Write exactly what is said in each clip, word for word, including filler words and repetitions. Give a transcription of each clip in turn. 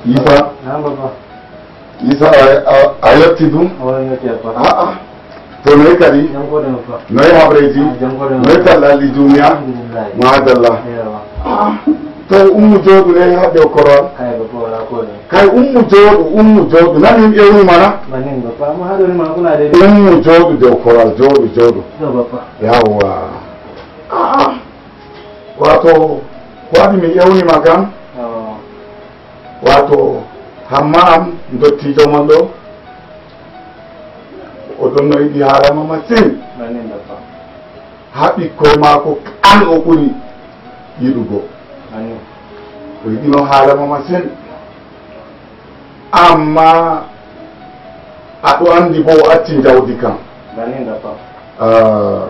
Isa. Naam, baba. Isa, a, a, a yetti ɗum? O yetti, baba. A'a. To noy kadi? Jam ko ɗum, baba. Noy habreji? Ah, jam ko ɗum, noy baba. Tallalli duniya? Alhamdulillah. Madalla. Ewa. A'a. To ummu jooɗu ne haɗde o korwal? Kay, baba, wala ko ɗum. Kay ummu jooɗu, ummu jooɗu. Nan min ƴewni mana? Banin, baba. Mo haɗoni ma kuna de. Ummu jooɗu dow korwal, jooɗu, jooɗu. Ɗo, baba. Yawwa. A'a. Wato, ko waɗi mi ƴewni ma kam? Oh. Wato, Hammam, ndottiijo mon ɗo, o ɗon no yiɗi haala ma masin. Manin, baba. Haa ɓikkoy maako an o ɓuri yiɗugo. Manin. O yiɗino haala ma masin. Amma a ɗo anndi bo o acci njawdi kam. Manin, baba. Ah,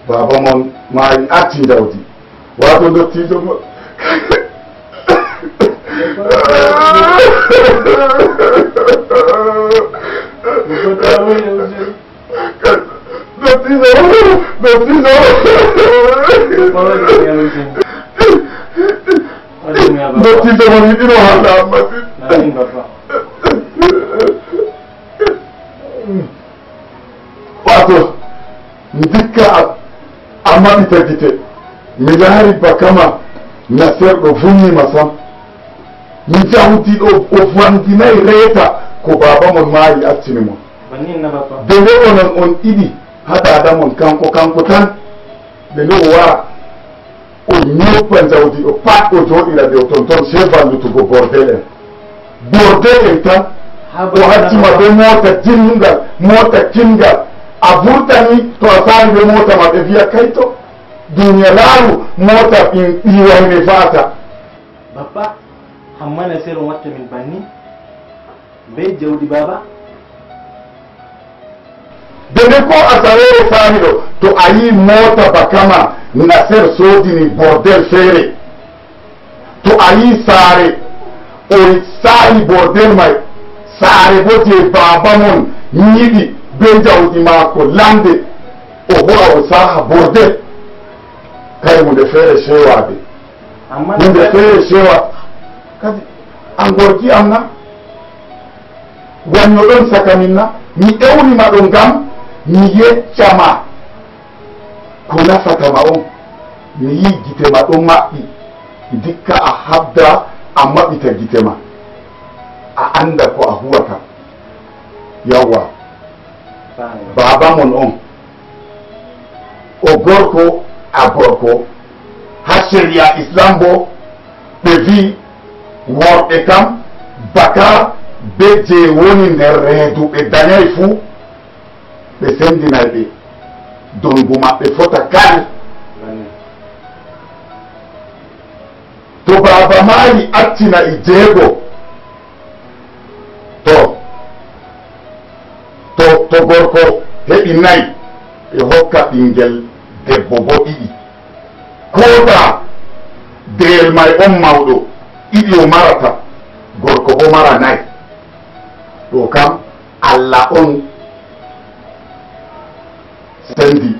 baba mon maayi acci njawdi. Wato ndottiijo mo. Ndottiijo, ndottiijo. Ndottiijo mo yiɗino haala am masin. Wato, ndikka a, a maɓɓita gite. Mi laari bakama Naser ɗo vunni ma sam. Mi jawdi ɗo o vanginay reeta ko baaba mon maayi accini mon. Bannin na baba. De nde onon on ɗiɗi haa daada mon kanko, kanko tan. De nde o wara, o ñoppa njawdi ɗo pat o jooɗira dow ton ton, sey vallutugo bordel en. Bordel en tan. O hacci ma be moota jinnungal, moota kinngal. A vurtani to a saali be moota ma ɓe vi'a kayto. Duniya laaru moota ɓi, ɓi wayne va'ata. Bappa, amma na sero watta min banni. Be jawdi baba. Dede ko asaweere saamiɗo to a yi moota bakama Naser soodini bordel feere. To a yi saare o saali bordel may, saare bo je baaba mon nyiɓi be jawdi maako lande, o ho'a o saaha bordel. Kay hunde feere sewaade. Amma hunde feere sewa. Kadi an gorki am na? Wanno ɗon saka min na? Mi ewni ma ɗo ngam mi yecca ma ko nafata ma on. Mi yi gite ma ɗon maɓɓi. Ndikka a habda a maɓɓita gite ma. A anda ko a huwata. Yawwa. Baaba mon on. O gorko, a gorko. Haa sariya Islam bo, ɓe vi worɓe kam baka be je woni nder reedu ɓe danyay fuu, ɓe sendinay ɓe. Dongu maɓɓe fota kal. To baaba maayi accina e jeego, to, to, to gorko heɓi nayi, ɓe hokka ɓingel debbo bo ɗiɗi. Koota deyel may on mawɗo, ɗiɗi o marata, gorko bo mara nayi. Ɗo kam Allah on sendi.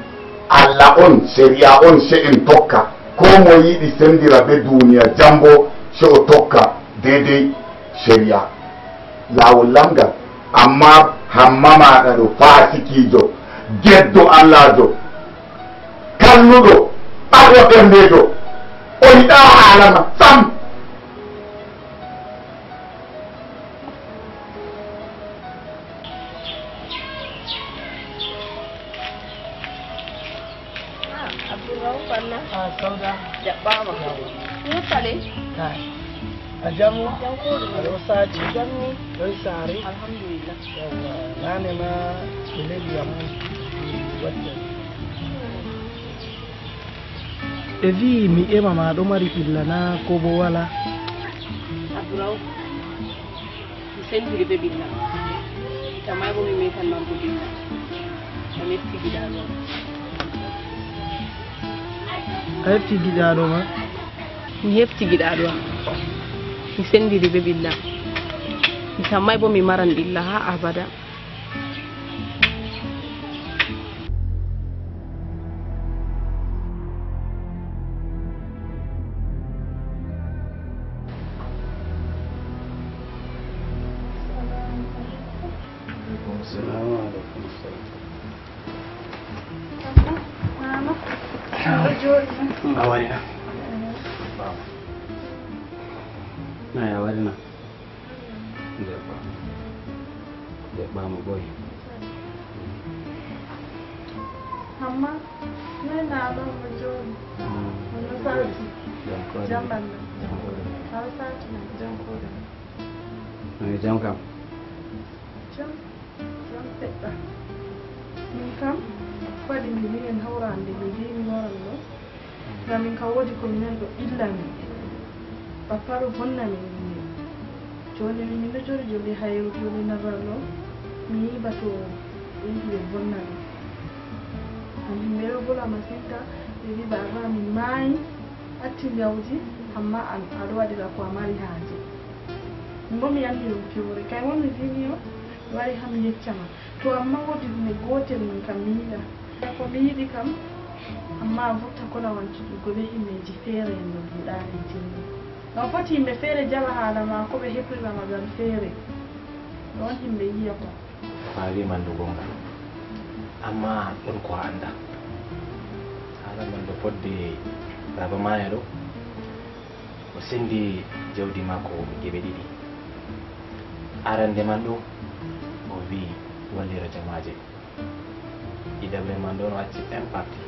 Allah on, sariya on, se en tokka. Ko mo yiɗi sendira be duniya jambo, se o tokka deydey sariya. Laawol lamngal. Amma hamma maaɗa ɗo, faasikiijo, geddo Allaajo, kalluɗo, ɓaɗɗo ɓerndeejo, o yiɗaa haala ma sam. Ah, Abdurrauf Anna. Ah, Sauda. Jaɓɓaama. Yawwa. Ɗum tale. Kay. A jamu? Jam ko ɗum? Aɗo saaji? Jam ni. Ɗoy saari? Alhamdulillah. Yawwa. Naane ma e leydi am waɗde. Ɓe vi'i mi ema ma ɗo mari ɓilla na ko bo wala? Abdurrauf. Mi sendiri be ɓilla. Tamay bo mi metan margo ɓilla. A metti giɗaɗo. A hefti giɗaɗo ma? Mi hefti giɗaɗo am. Mi sendiri be ɓilla. Mi tammay bo mi maran ɓilla ha abada. Assalamu alaikum. Mama, ɗo jooɗi. A wari na? Nayi a wari na? Ndeɓɓa. Ndeɓɓa mo ɓoy. Amma noy na ɗo mo jooɗi? Mo no saati? Jam ko jam balla. Jam ko jam. Awa saati na? Jam ko jam. Noy jam kam? Jam. Jam seɗɗa. Min kam waɗi mi minen hawrande mi mbi mi waran ɗo. Ngam min kam woodi ko mi nanɗo illa min. Bappa ɗo bonna min min. Joni min min ɗo jooɗi jooɗi hayru jooɗi narral ɗo. Mi yi'i ba to yimɓe ɓe bonna min. Ngam himɓe ɗo vola masinta ɓe mbi ba arra min maayi. Acci njawdi amma an aɗo waɗira ko a mari haaje. Min bo mi anndi ɗum fewre kay won mi vini o mi wari ha mi yeccama. To amma woodi hunde gootel min kam mi yiɗa. Ko mi yiɗi kam amma a vurta kona wancuɗugo be himɓeji feere en no duɗaare jinni. Ngam foti yimɓe feere jala haala ma ko ɓe heɓrira ma gal feere. Ɗon himɓe yiyata. Fawi mandu gonga amma ɗon ko a anda. Haala mandu fodde baba maya ɗo o sendi jawdi mako geɓe ɗiɗi. Arande man ɗo o wi wallira jamaje. Ɗiɗaɓre man ɗon o acci en parti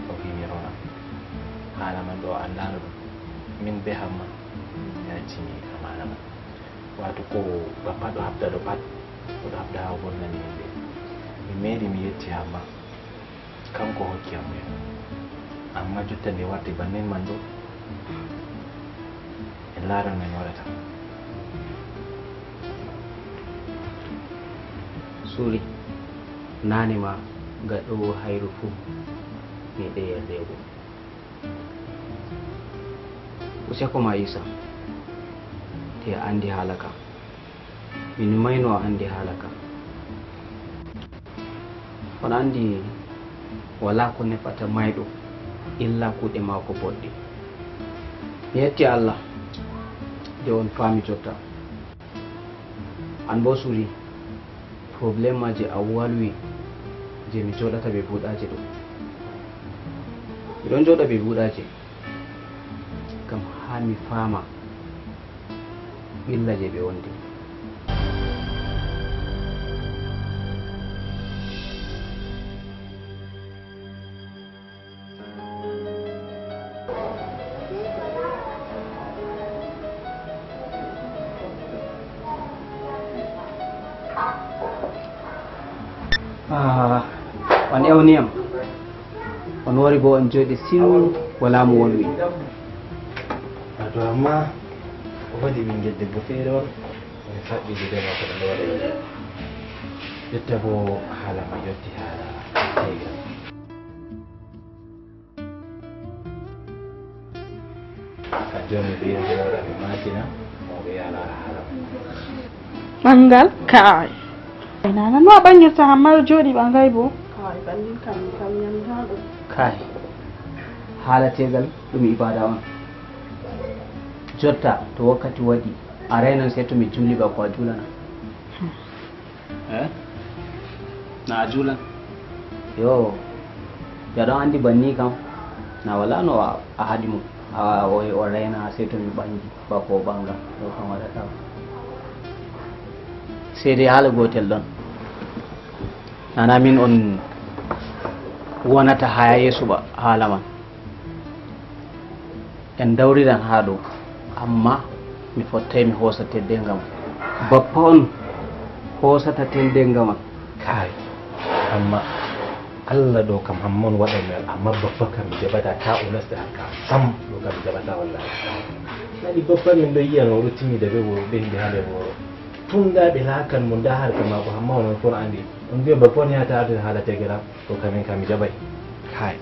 o wi mi rona. Haala man ɗo o andano ɗum min be hamma mi accini amana man. Wato ko bappa ɗo habda ɗo pat oɗo habda ha o bonnani yimɓe. Mi meeɗi mi yetti hamma kanko hokki hammuya. Amma jotta nde warti bannin man ɗo en laaran no en waɗata. Suri nane ma gaɗɗowo hayru fuu mi ɗeyal ɗeego. Useko ma Isa, te a anndi haala ka. Min mayno a anndi haala ka. On anndi walaa ko nefata mayɗo illa kuuɗe maako boɗɗe. Mi yetti Allah de on faami jotta. An boo Suri, problème maaji a walwi je mi jooɗata be buuɗaaje ɗo. Mi ɗon jooɗa be buuɗaaje ngam haa mi faama ɓilla je ɓe wondi. Ah, on ewniyam. On wari bo on jooɗi siw wala mo wolwi. Wato amma o waɗi ɓingel debbo feere on en faɗɗi de bee maako ɗo waɗa yimɓe. Jotta bo haala ma yotti haala tegal. Ka joomi ɓe hoore mi maatina mo ɓe yala haala. Ɓanngal kaay. Ay nana no a ɓanngirta Hamma ɗo jooɗi ɓangay bo. Kaay bannin kam kam ñamda ɗum. Kaay haala teegal ɗum ibaada on. Jotta to wakkati waɗi a raynan sey to mi juuli ba ko a juulana. Eh? Na a juulan? Yo, ya ɗon anndi banni kam na wala no a haɗi mo a o rayna sey to mi ɓangi bako o ɓanga ɗo kam waɗata. Sey dai haala gotel ɗon. Nana min on wonata haya yeeso ba haala man. En dawriran haa ɗo, ammaa mi fottay mi hoosa teddeenga ma. Bappa on hoosata teddeenga ma. Kaay, ammaa Allah ɗo kam Hamma on waɗanmi on, ammaa bappa kam mi jaɓataa, taa o nasta harka am sam, ɗo kam mi jaɓataa wallaahi. Nani bappa amin ɗo yi'ano o ɗo timmida bee worɓe ɓe himɓe haa nder wooro. Tun ndaa ɓe laakan mo, ndaa harka maako, Hamma on on fof no anndi. On mbi'a bappa on yaha taa ardina haala teegal am, ɗo kam min kam mi jaɓay. Kaay.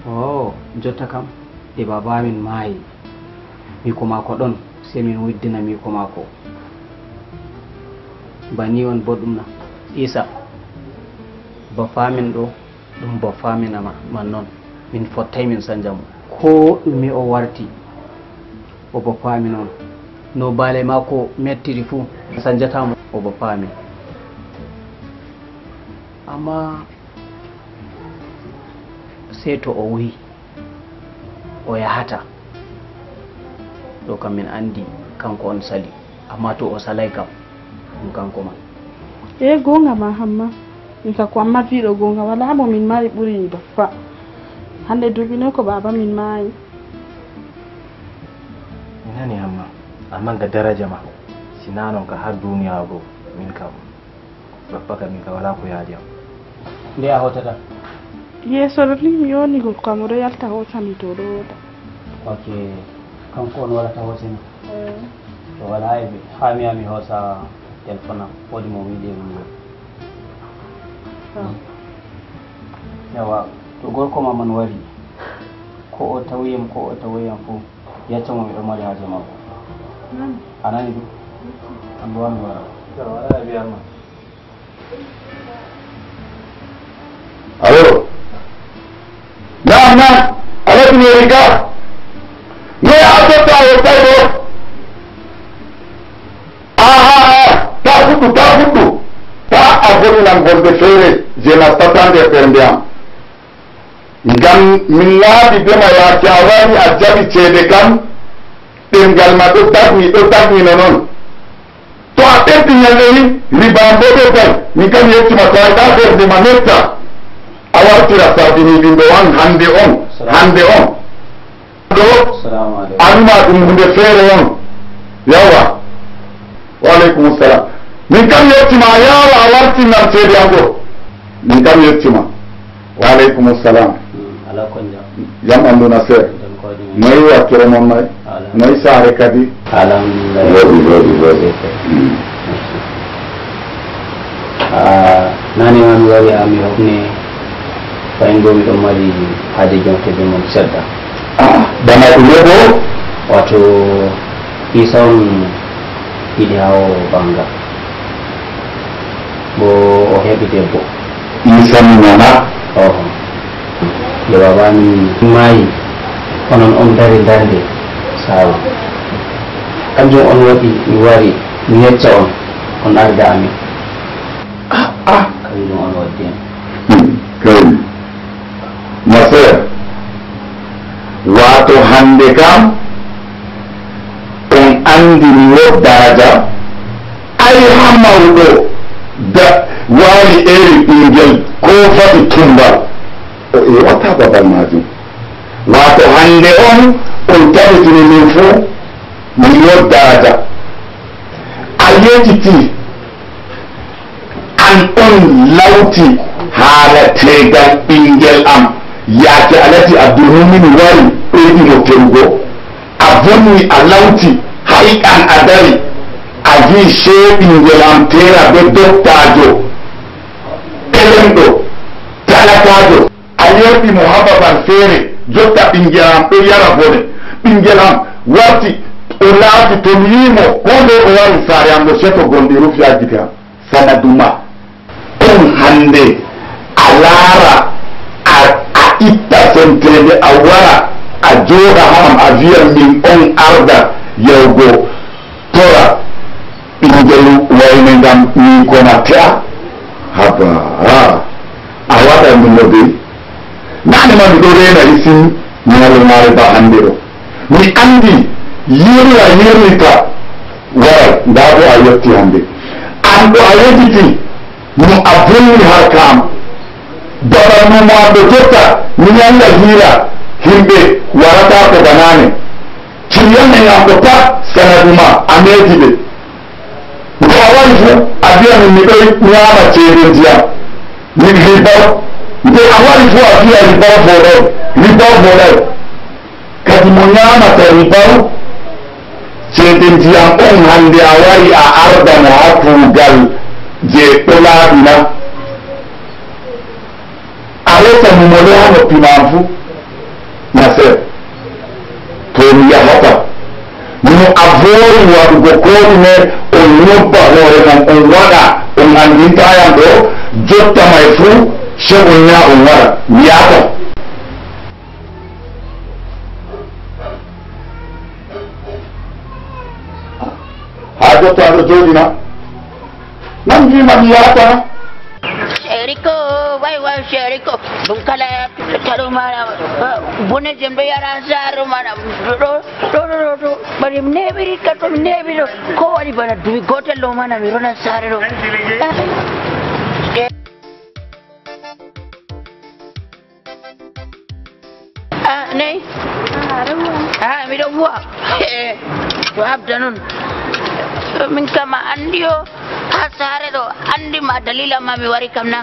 Oh, jotta kam de baaba amin maayi, miiko maako ɗon, sey min widdina miiko maako. Ba ni on boɗɗum na? Isa, bappa amin ɗo ɗum bappa amin ama man non, min fottay min sanja mo. Koo ɗume o warti o bappa amin on. No baale maako mettiri fuu, a sanjataa mo. O bappa amin. Amma sey to o wi'i o yahataa, ɗo kam min anndi kanko on sali. Amma to o salaay kam, ɗum kanko man. E goonga ma, Hamma. Min ka ko Amma wi'i ɗo goonga, walaa mo min mari ɓuri bappa. Hannde duuɓi noy ko baaba min maayi. Mi nani, Hamma. Amma nga daraja ma, si naa non ka har duuniyaaru goo, min kam, bappa kam, min kam walaa ko yaadi am. Nde a hootata? Yeeso ɗo ni mi yoni gorko am, o ɗo yalta hoosa mi to, o ɗo hoota. Ok, kanko on warata hoosa ni? Eh. To walaa, haa mi, haa mi hoosa telefon am, woodi mo mi yiɗi e wulgo. Ah. Yawa, to gorko ma man wari, ko o tawi am, ko o tawi am fof, yecca mo miɗo mari haaje makko. Nani. A nani ɗum? An bo mi wara. Yawa, wala e biyar ma. Allo? Naam, naam. Alhaji Meri Ka. Noy a totta o tawi ɗo? Aha, ta fuɗɗu, ta fuɗɗu. Ta a volinan volde feere, je nastata nder ɓernde am. Ngam min laaɓi bee ma, yaake a wari a jaɓi ceede kam, ɗemngal ma ɗo dagni, ɗo dagni no non. To a ɓeddi nyalɗe ni, riba am ɗo ɗo dal, min kam mi yetti ma, to a yiɗa ɓernde ma metta, a wartira sardiniiɗinɗo an hannde on, hannde on. Ɗo, salaamu aleykum. A wima ɗum huunde feere on. Yawwa. Wa aleykum salam. Min kam yettima, a yaawa a wartinan ceede am ɗo. Min kam yettima. Wa aleykum salam. Hmm, ala ko jam. Jam ɓandu na seer. Jam ko ɗum. Noy wakkere mon may? Ala. Noy saare kadi? Alhamdulillah. Wodi, wodi, wodi. Hmm. Ah, nane ma mi wari haa mi hofni, fahin bo miɗon mari haaje jonte bee mon seɗɗa. Ah, bana ɗume bo? Waato, Iisa on yiɗi haa o ɓaŋga. Bo o heɓi debbo. Iisa mi nana. Oho. Nde baaba amin maayi, onon on dari darnde saawa. Kanjum on waɗi mi wari mi yecca on, on arda amin. Ah, ah. Kanjum on waddi en. Hmm, kay. Ma seer. Waato hannde kam, on anndi mi wood daraja. Ay haa mawɗo da-, waali eeri ɓinngel ko faɗi tummbal. O ewataa babal maajum. Waato hannde on, on tabitini min fuu, min wood daraja. A yejiti, an on lawti haala teegal ɓinngel am. Yaake Alhaji Abdul Mumin wari, ɓeydi mo tewgo. A vonni, a lawti, hay an a dari. A vi'i, "Cee ɓinngel am teera bee dottaajo, telemɗo, talakaajo." A yerɓi mo haa babal feere, jotta ɓinngel am ɗo yara bone. Ɓinngel am warti, o laati, to mi yi'i mo, koo ndey o wari saare am ɗo, sey to gonɗi rufi haa gite am. Sanadu ma. On hannde a laara, a, a itta semteende, a wara, a jooɗa haa am, a vi'a min on arda yahugo tora ɓinngel wayne ngam min kona te'a? Haba, a waɗan ɗum no dey? Naane ma miɗo reena isin nyalawmaare ba hannde ɗo. Mi anndi yirla yirlita waray, ndaa bo a yotti hannde. An ɗo a yejiti no a vonni harka am. Babal numo am ɗo jotta, mi annda hiira, himɓe warataako ba naane. Client en am ɗo pat sanadu ma, a meedi ɓe. Nde a wari fu, a vi'a min miɗo nyaama ceede ndiyam. Mi ribaw. Nde a wari fu, a vi'a ribaw vooɗay. Ribaw vooɗay. Kadi mo nyaamata ribaw, ceede ndiyam on hannde a wari a arda mo haa kuugal je ɗo laaɓi na? A resa mo mo le haa noppi ma am fu. Nasir, to mi yahata. No a voori waɗugo koo ɗume, on nyobba hoore mon, on waɗa, on anndinta yam ɗo, jotta may fuu, sey on yaha on waɗa. Mi yahata. Haa jotta a ɗo jooɗi na? Ima mi yata. Sheriko, wai wai Sheriko. Bun kala ya taru mana. Bune jembe yara saru mana. Do do do do do. Bari nebiri kato nebiro. Ko wari bana dubi gotel lo mana mi rona sare do. Ah, nayi. Ah, miɗo huwa. Eh, to habda noon. Min kam a anndi o, haa saare ɗo, anndi ma dalila ma mi wari kam na.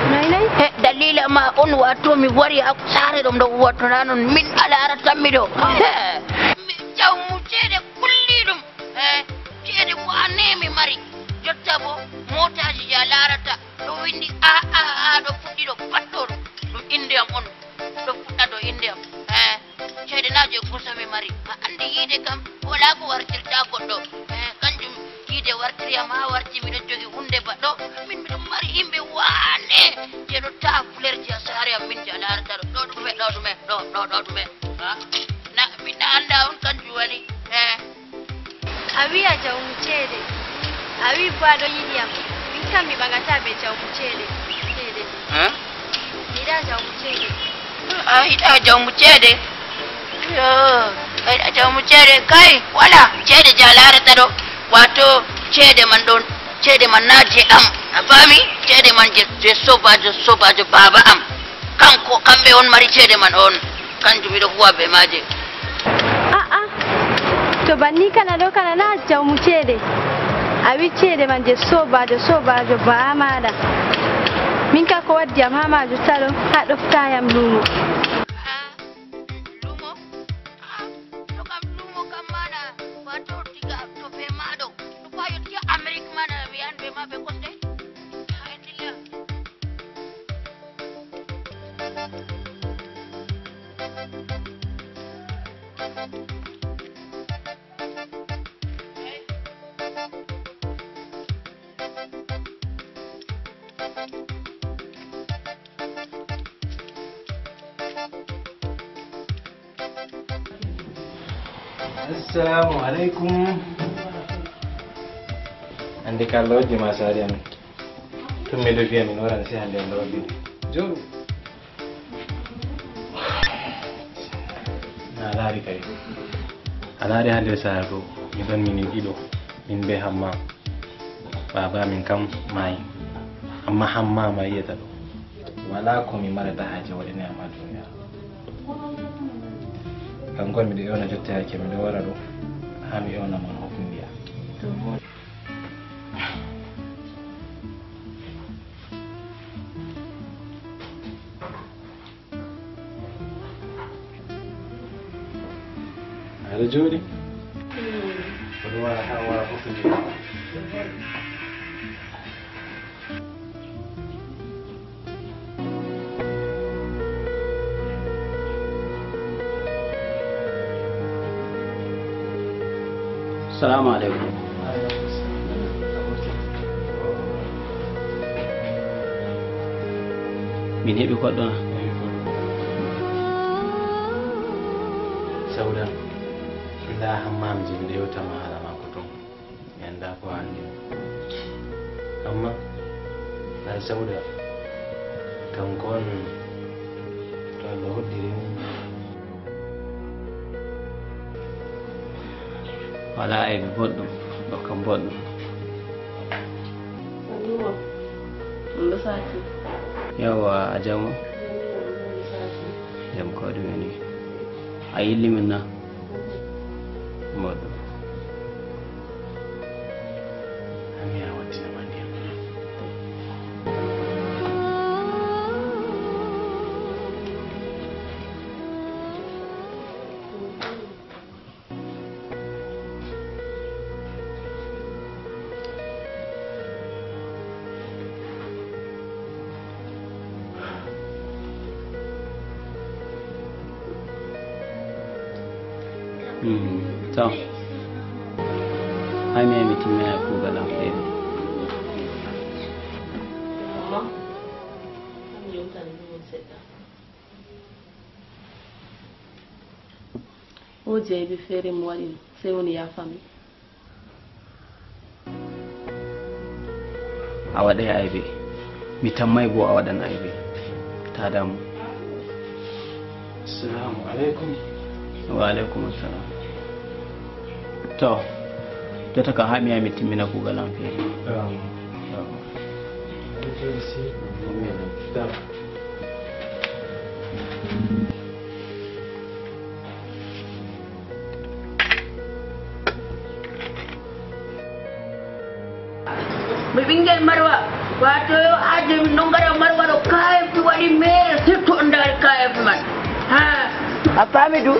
Nayi, nayi. He, dalila ma on wato mi wari haa saare ɗo, miɗo huwa to na noon, min a laaratammi ɗo. He, mi jawmu ceede kulli ɗum. He, ceede ko a neemi mari. Jotta bo, mootaaji je a laarata. Ɗo windi A A A ɗo fuɗɗi ɗo pat ɗo ɗum, ɗum innde am on. Ɗo fuɗɗa ɗo innde am. Eh, ceede na je gusa mi mari. A anndi yiide kam, wala ko wartirta goɗɗo. Eh, kanjum yiide wartiri am haa warti miɗo jogi huunde ba ɗo. Min miɗo mari yimɓe waane je ɗo ta'a fuleer je a saare am min je a laarata ɗo. Ɗo ɗume, ɗo ɗume, ɗo, ɗo, ɗo ɗume. Ha? Na, min na annda on kanjum waɗi. Eh. A wi'a jawmu ceede. A wi'i bo a ɗo yiɗi am. Min kam mi ɓaŋataa be jawmu ceede. Ceede. Eh? Mi yiɗaa jawmu ceede. A yiɗaa jawmu ceede? Yoo, a yiɗaa jawmu ceede? Kay, wala ceede je a laarata ɗo. Waato ceede man ɗon, ceede man na je am. A faami? Ceede man je, je soobaajo, soobaajo baaba am. Kanko, kamɓe on mari ceede man on. Kanjum miɗo huwa be maaje. A'a, to banni kana ɗo kana na jawmu ceede. A wi ceede man je soobaajo, soobaajo baa maaɗa. Min ka ko waddi am haa maaju talo, haa ɗofta yam luumo. Haa luumo? Haa to kam luumo kam mana, wato diga to be maaɗo. To ko a yotti Amerik mana, mi yahan be ma be kosɗe. Haa en dilla. Assalamu alaikum. Ande kalloji ma sari am. Tun miɗo viya min waran si hande on ɗo waɗi. Joru. Na laari kay. A laari haa nder saare ɗo, mi ɗon minin ɗiɗo, min bee Hamma. Baaba amin kam maayi. Amma Hamma ma yi'ata ɗo. Walaa ko mi marata haaje waɗane am haa duniya. Kanko miɗo ewna jotta yake miɗo wara ɗo, haa mi ewna mon hofndiya. Aɗa jooɗi? Oɗo wara haa wara fof ni. Salamu aleykum. Min heɓi goɗɗo na? Sauda, ndaa Hammam je miɗo yewta ma haala maako ton. Mi anndaa ko haalde. Amma, ndaa Sauda, kanko on to Allah hoddiri ni. Wala aybe boɗɗum, ɗo kam boɗɗum. Ɗum ɗo saaki. Yawwa, a jamo? Jam ko ɗume ni? A yilli min na? Boɗɗum. Ami a wattina ma ndiyam. Hmm, to. Hay mi, mi timmina kuugal am feere. O jeybi feere mi waɗi, sey on yaafami. A waɗay aybe. Mi tammay boo a waɗan aybe. Taa daamu. Assalamu aleykum. Wa aleykum assalam. To, jotta kam haa mi yaha mi timmina kuugal am feere. Ɗaam. To. Mi ɓinngel Marwa, waato yo aje min ɗon ngara Marwa ɗo, K F waɗi meere, surtout on ndaari K F man. Ha. A faami du?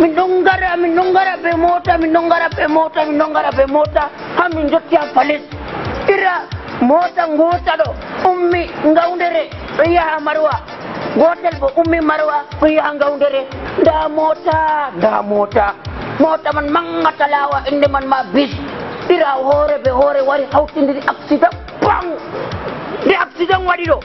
Min ɗon ngara, min ɗon ngara bee moota, min ɗon ngara bee moota, min ɗon ngara bee moota, haa min njotti haa Palace. Ira moota ngoota ɗo ummi Ngawndere ɗo yaha Marwa. Gootel bo ummi Marwa ɗo yaha Ngawndere. Ndaa moota, ndaa moota. Moota man mannga talaawa, innde man ma bis. Ira hoore bee hoore wari hawtindiri accident. Bang! Nde accident waɗi ɗo,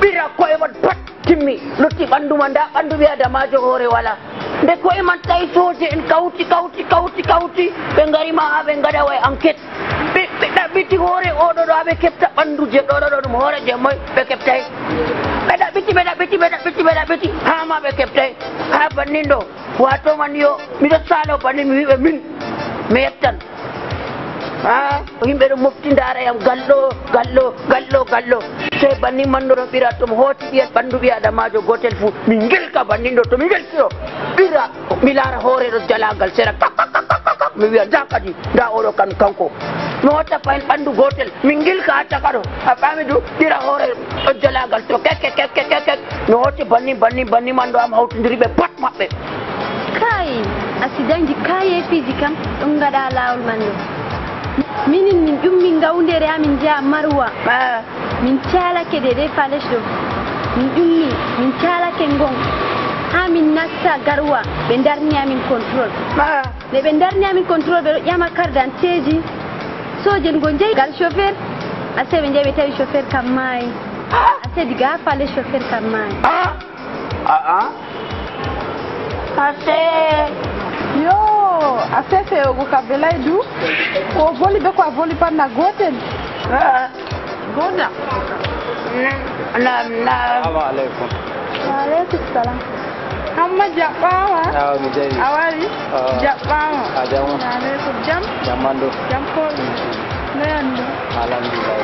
ɓira ko'e man pat timmi, lutti ɓanndu man, ndaa ɓanndu ɓii-aadamaajo hoore walaa. Nde ko'e man tawi sooje'en kawti, kawti, kawti, kawti, ɓe ngari ma haa ɓe ngaɗa wa enquête. Ɓe, ɓe ɗaɓɓiti hoore oo ɗo ɗo haa ɓe keɓta ɓanndu je ɗo ɗo ɗo, ɗum hoore je moy ɓe keɓtay. Ɓe ɗaɓɓiti, ɓe ɗaɓɓiti, ɓe ɗaɓɓiti, ɓe ɗaɓɓiti, haa ma ɓe keɓtay. Haa bannin ɗo, waato man yo, miɗo saalo bannin mi wi'a min, mi yettan. Ah, ko yimɓe ɗon mofti ndaara yam, gal ɗo, gal ɗo, gal ɗo, gal ɗo. Sey bannin man ɗo ɗon ɓira, to mi hooti ɓiyel ɓanndu ɓii-aadamaajo gootel fuu, mi ngilka bannin ɗo, to mi ngilki ɗo, ɓira, mi laara hoore ɗo jalaagal sera, kak, kak, kak, kak, kak, mi wi'a, ndaa kadi, ndaa oo ɗo kan, kanko. Mi hoota fahin ɓanndu gootel, mi ngilka haa caka ɗo, a faami du, ɓira hoore ɗo jalaagal to, kek, kek, kek, kek, kek, kek. Mi hooti bannin, bannin, bannin man ɗo am hawtindiri ɓe pat maɓɓe. Kaay, asidanji kaayeefiiji kam ɗon ngaɗa laawol man ɗo. Minin min ƴummi Ngawndere haa min njaha Marwa. Ah. Min caalake deydey Palace ɗo. Min ƴummi, min caalake ngon. Haa min nasta Garwa, ɓe ndarni amin contrôle. Ah. Nde ɓe ndarni amin contrôle, ɓe ɗo ƴama carte d'identité ji. Sooje'en go njehi gal chauffeur. Asee ɓe njehi ɓe tawi chauffeur kam maayi. Ah. Asee diga haa Palace chauffeur kam maayi. Ah. Ah, ah. Ase. Yo, ase seyogo ka belay du. Ko voli be ko a voli pat na gotel. Ah, ah. Goda. Naam, naam. Assalamu alaikum. Wa alaikum salam. Amma jaɓɓaama. Awa, mi jaɓi. A wari? Ah. Jaɓɓaama. A jam on? Wa alaikum jam. Jam man ɗo? Jam ko. Noyan ɗo? Alhamdulillah.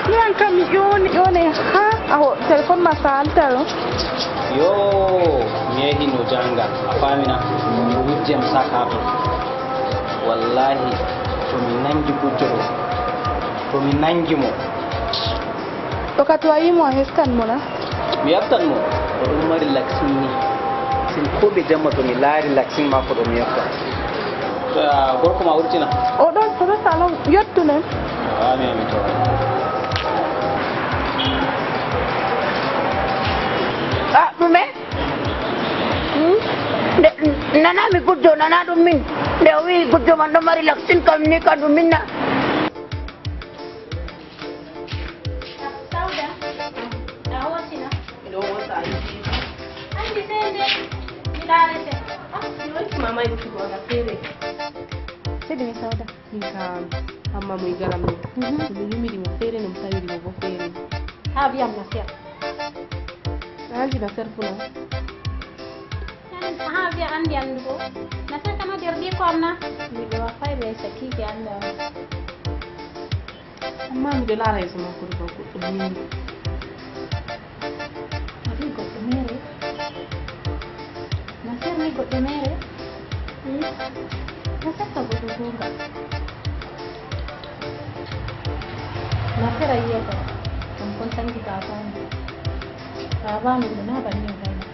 Noyan kam mi ƴooni, ƴooni ha aho telefon ma salta ɗo. Yo, mi yehi no janga, a faami na? Mi wujji am saka to. Wallahi, to mi nangi gujjo ɗo, to mi nangi mo. O ka to a yimo a hestan mo na? Mi yaftan mo, o ɗon mari laksin ni. Sin ko ɓe jamma to mi laari laksin maako ɗo mi yaftan. Ah, gorko ma wurtina? O ɗon, o ɗon salon, yottu nen. Amin, amin, to. Ah, ɗume? Hmm? Nde, nana mi gujjo, nana ɗum min. Nde o wi'i gujjo man ɗon mari laksin kam ni, kanjum min na. Sawda, a hootina? Miɗo hoosa a yiɗi. Anndi sey nde mi laarete. Ah, mi wanci mama e wutugo aga feere. Seydi mi Sawda. Min kam, amma mo e garam ni. Mhm. To mi yumiri mo feere, no mi tawiri mo bo feere. Haa wiyam na seer. A anndi na seer funa? An, haa wiya anndi anndugo. Na seer kam a der ɗi ko am na? Miɗo wa fay be sakiike annda. Amma miɗo laara yeeso makko ɗo, goɗɗo meere. A wi'i goɗɗo meere? Nasir ni goɗɗo meere? Hmm? Nasir ka goɗɗo goonga. Nasir a yi'ata ɗum kon sanki baabaamin. Baabaamin ɗo naa banni o gayna.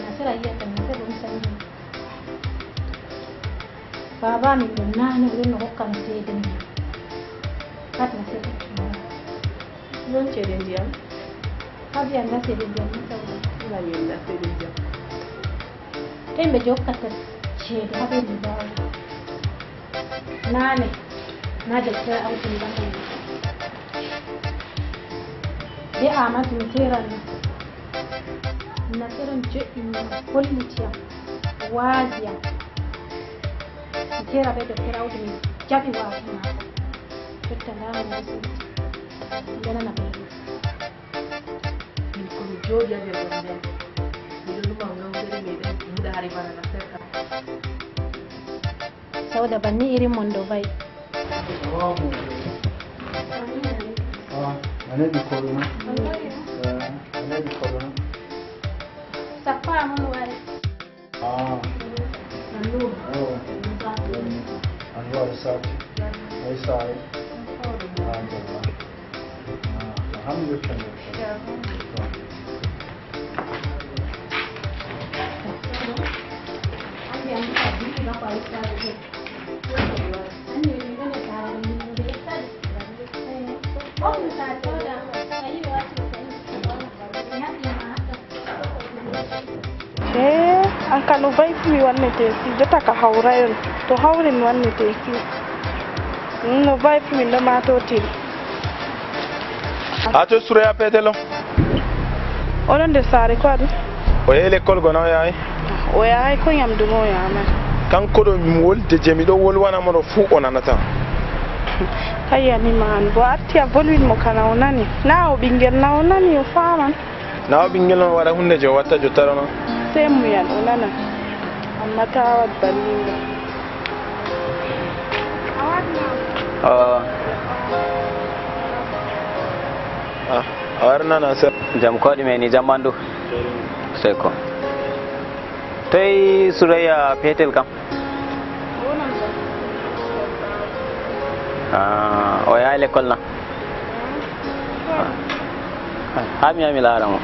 Nasir a yi'ata Nasir ɗum sanki. Baabaamin ɗo naane o ɗon no hokka mi ceede ni. Fat Nasir. Non ceede ndiyam. Haa ɓe annda ceede ndiyam ni, Sawda. Wala mi annda ceede ndiyam. Ɓe ɓe jokkata ceede haa ɓe mi baawa. Naane, na deftere awti mi ɓandu. Be Aamadu mi teeran na. Na teran joɗɗi mi holliti yam, waadi yam. Mi teera be deftere awdi mi jaɓi waadi maako. Jotta ndaa mo o senti. Njanana ɓe. Min ko mi jooɗi haa nder ɗon nder. Miɗo numa ngawdere meɗen huɗaari bana na seɗɗa. Sauda banni irin mondo bai. Ah, a neɗi koɗo na? Eh, a neɗi koɗo na? Sappo amon wari. Ah. Anu. Oh. Anu wari sati. Ay sai. Ah, jalla. Ah, alhamdulillah. Eh, an ka no vayi fu mi wannete si, jota ka hawra en. To hawri mi wannete si. Mm, no vayi fu min ɗo maatotiri. A to Suraya Petelo. Oɗon nder saare ko adi? O yehi lekkol gona o yahay? O yahay ko ñamdu mo o yamani. Kanko ɗo mi wolde je miɗo wolwana mo ɗo fuu o nanata. Ka yanima an bo a arti a volwin mo kana o nani. Na o ɓingel na o nani o faman. Na o ɓingel on waɗa hunde je o watta jotta ɗo non. Sey muyan o nana. Amma ta wad bannin ba. Ah. Ah, a warnana sir. Jam ko waɗi men ni jam ɓandu. Seko. Toy Suraya Petel kam? Ah, o yahay lekkol na? Ah, haa mi yaha mi laara mo.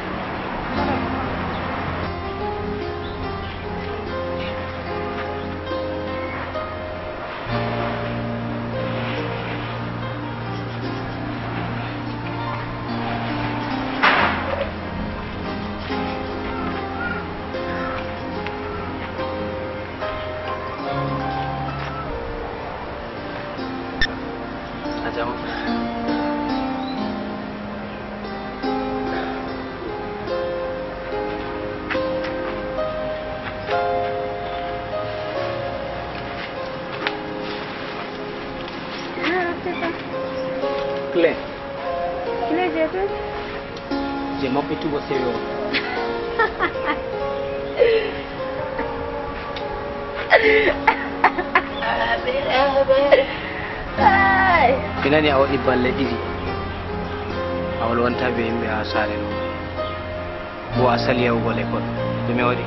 Kile. Kile je tu. Je mappitugo seyo. Mi nani a waɗi balle ɗiɗi a wolwanta be yimɓe ha saare ɗo. Ko asali yahugo lekol ɗume waɗi?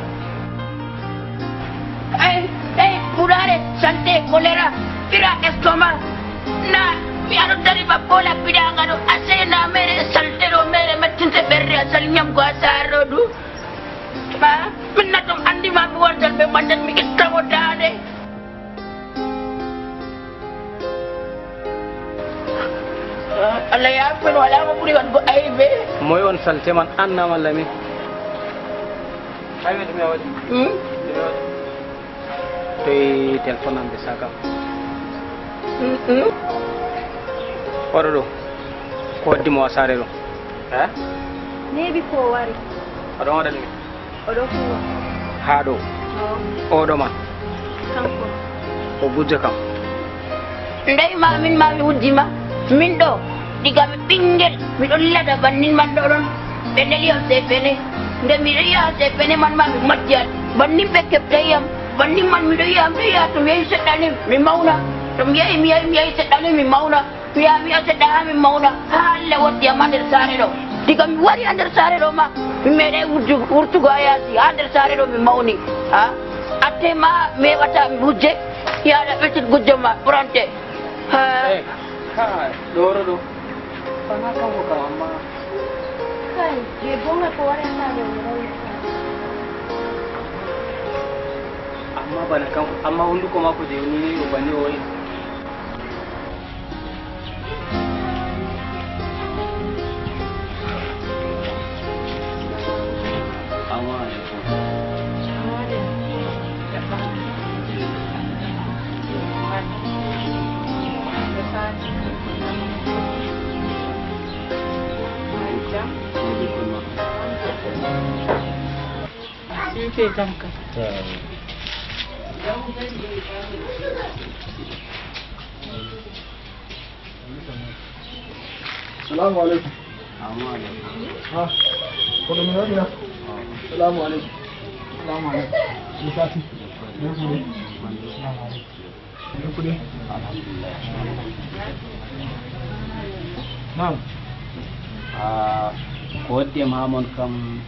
Ey ey murare sante kolera pira estoma na mi aɗo dari ba bola piɗanga ɗo asey na mere salte ɗo mere mettinte ɓerre asali ñamgo a saare ɗo du ba min na ton andi ma mi wontan ɓe mandan mi ittamo dande Allah ya fen wala mo ɓuri waɗgo aybe. Moy on salte man annama lamin? Aybe ɗum ya waɗi. Ɗum ya waɗi. Toy téléphone am ɓe sakam. Oɗo ɗo ko waddi mo asare ɗo? Ha? Neeɓi ko wari. Aɗon waɗa ɗum? Oɗo huwa. Haa ɗo. Oɗo ma. Kanko. O gujjo kam. Ndey ma min ma mi wujji ma. Min ɗo. Diga mi ɓinngel miɗo lilata bannin man ɗo ɗon. Ɓe neli on sey pene. Nde miɗo yiya on sey pene man ma mi majjat. Bannin ɓe keɓtay yam. Bannin man miɗo yiya miɗo yiya to mi yehi seɗɗa ni mi mawna. To mi yehi mi yehi mi yehi seɗɗa ni mi mawna. Mi yaha mi yaha seɗɗa haa mi mawna haa Allah waddi yam haa nder saare ɗo. Diga mi wari haa nder saare ɗo ma mi meeɗay wurtugo haa yaasi haa nder saare ɗo mi mawni. Ha atte ma mi heɓata mi wujje yaada ɓetit gujjo ma ɓurante. Ha. Kai ɗoro ɗo. Bana kanko kam amma. Kai je bonga ko wari haa saare o rawi. Amma bana kanko amma hunduko mako je o nini o banni o wayi. Salamu aleykum. Salamu aleykum. Ah, ko ɗum mi waɗi na? Salamu aleykum. Salamu aleykum. Mi fati. Ɗum ko ɗum. Salamu aleykum. Ɗum ko ɗum. Alhamdulillah. Naam. Ah, ko waddi am haa mon kam,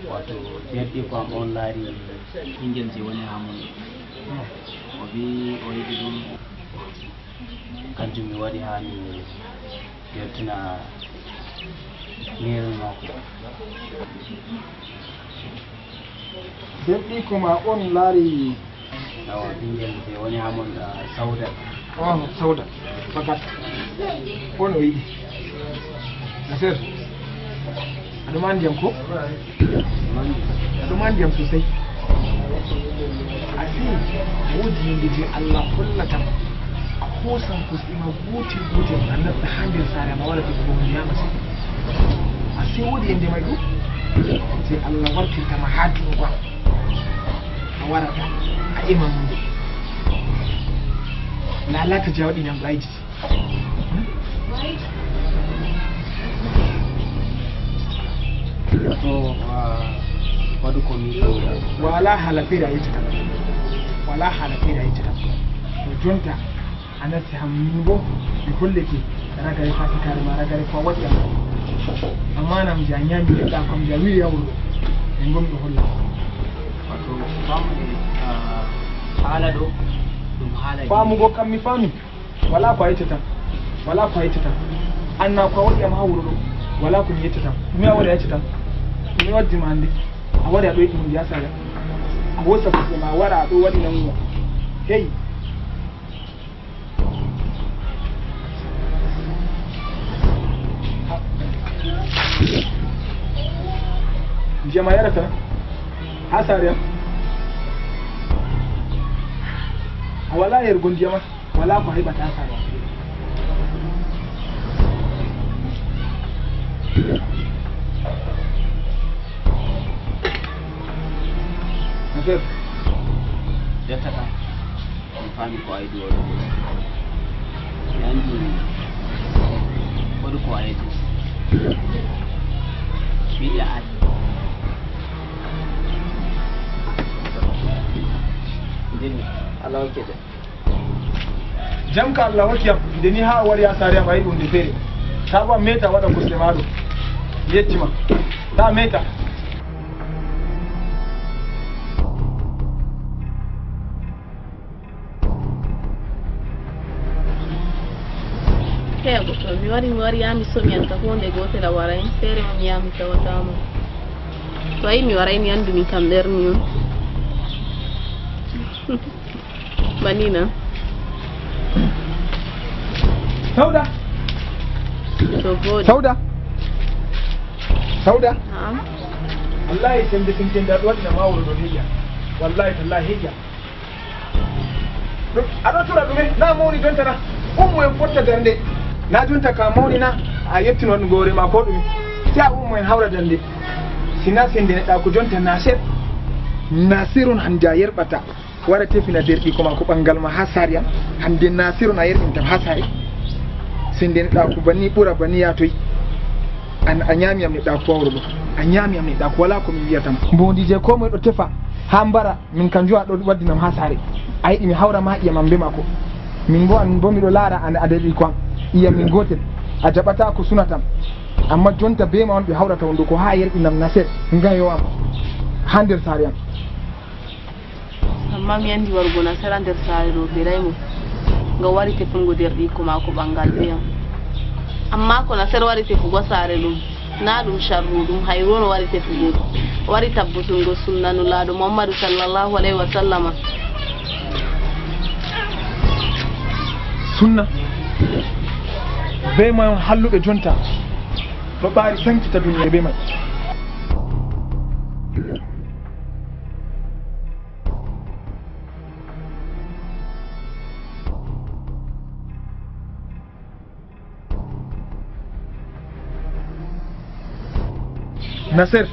wato derɗi ko am on laari ɓingel je woni haa mon. O wi o yiɗi ɗum. Kanjum mi waɗi haa mi yettina neeru maako. Nden ɓiiko ma on laari. Awa, ɓingel je woni haa mon, ah, Sauda. Oh, Sauda. Fakat. On o yiɗi. Nasir. Aɗo ma ndiyam ko? Aɗo ma ndiyam sosai. A si, woodi yimɓe je Allah hollata. A hoosan kosɗe ma gootel gootel, a natta haa nder saare ma, wara debbo mo nyama si. A si woodi yende mai ɗo, je Allah wartirta ma haa dungu am. A warata, a ema mo nde. Lalata je a waɗi nyamɗo aydi. To, ah, waɗu ko mi ɗowɗa. Wala haala feere a yeccata. Wala haala feere a yeccata. To jonta, a natti ham min bo, mi hollete ragare fasikare ma, ragare ko a waɗi am. Amma nam je a nyami neɗɗa kam je a wi'i yawro ɗo. Min bo miɗo holla. Wato, famude, ah, haala ɗo, ɗum haala. Famugo kam mi fami. Wala ko a yeccata. Wala ko a yeccata. An na ko a waɗi am haa wuro ɗo. Wala ko mi yeccata. Ɗume a wari a yeccata? Ɗume waddi ma hannde? A wari a ɗo yiɗi hunde haa saare. A hoosa kosɗe ma a wara a ɗo waɗi namugo. Hey. Ndiyam a yarata haa saare am? A wala yarugo ndiyam am? Wala ko a heɓata haa saare am. Nasir. Jotta kam, mi faami ko aydu o ɗo. Mi anndi koɗo ko aydu. Mi yiɗi a ari. Ndin, Allah hokke de. Jam ka Allah hokki am, nde ni haa a wari haa saare am a yiɗi huunde feere. Taa bo a meeta a waɗa kosɗe ma ɗo. Mi yetti ma. Taa a meeta. Heya goɗɗo, mi wari, mi wari, yaa mi somi an ka huunde gootel a waray, feere ma mi yaa mi tawata ma. To a yi mi waray, mi anndumi kam ɓerni on. Manina. Sauda. To vooɗi. Sauda. Sauda. Naam. Wallahi, sembe sinken da ɗo waɗina ma wuro ɗo hejja. Wallahi, tallahi hejja. Aɗo tura ɗume? Na mawni jonta na? Ummo en fotta darnde. Na jonta ka mawni na? A yettino ɗum gore ma ko ɗume? Si a ummo en hawra darnde. Si na sende neɗɗa ko jonta Nasir. Nasirun hande a yerɓata. Wara tefina derɗiko ma ko ɓangal ma haa saare am. Hande Nasirun a yerɓintam haa saare. Sende neɗɗa ko banni ɓura banni yatoy. An a ñaami am neɗɗa ko wawro ɗo. A ñaami am neɗɗa ko wala ko min wiyata ma. Mbondi je ko moy ɗo tefa haa mbara. Min kanjum a ɗo waddinam haa saare. A yiɗi mi hawra ma ƴiyam am be maako. Min bo an bo miɗo laara an a derɗiko am. Ƴiyam min gootel. A jaɓata ko sunatam. Amma jonta be ma on ɓe hawrata hunduko haa yerɓinam Nasir ngayo am haa nder saare am. Amma mi anndi warugo Nasir nder saare ɗo belay mo. Nga wari tefungo derɗiko maako ɓangal be am. Amma ko Nasir wari tefugo saare ɗum. Na ɗum sharru, ɗum hayru on o wari tefugo. O wari tabbutungo sunna Nulaaɗo Muhammadu sallallahu alayhi wa sallama. Sunna? Be may on halluɓe jonta ɗo ɓaari sankita duniya be may. Nasir,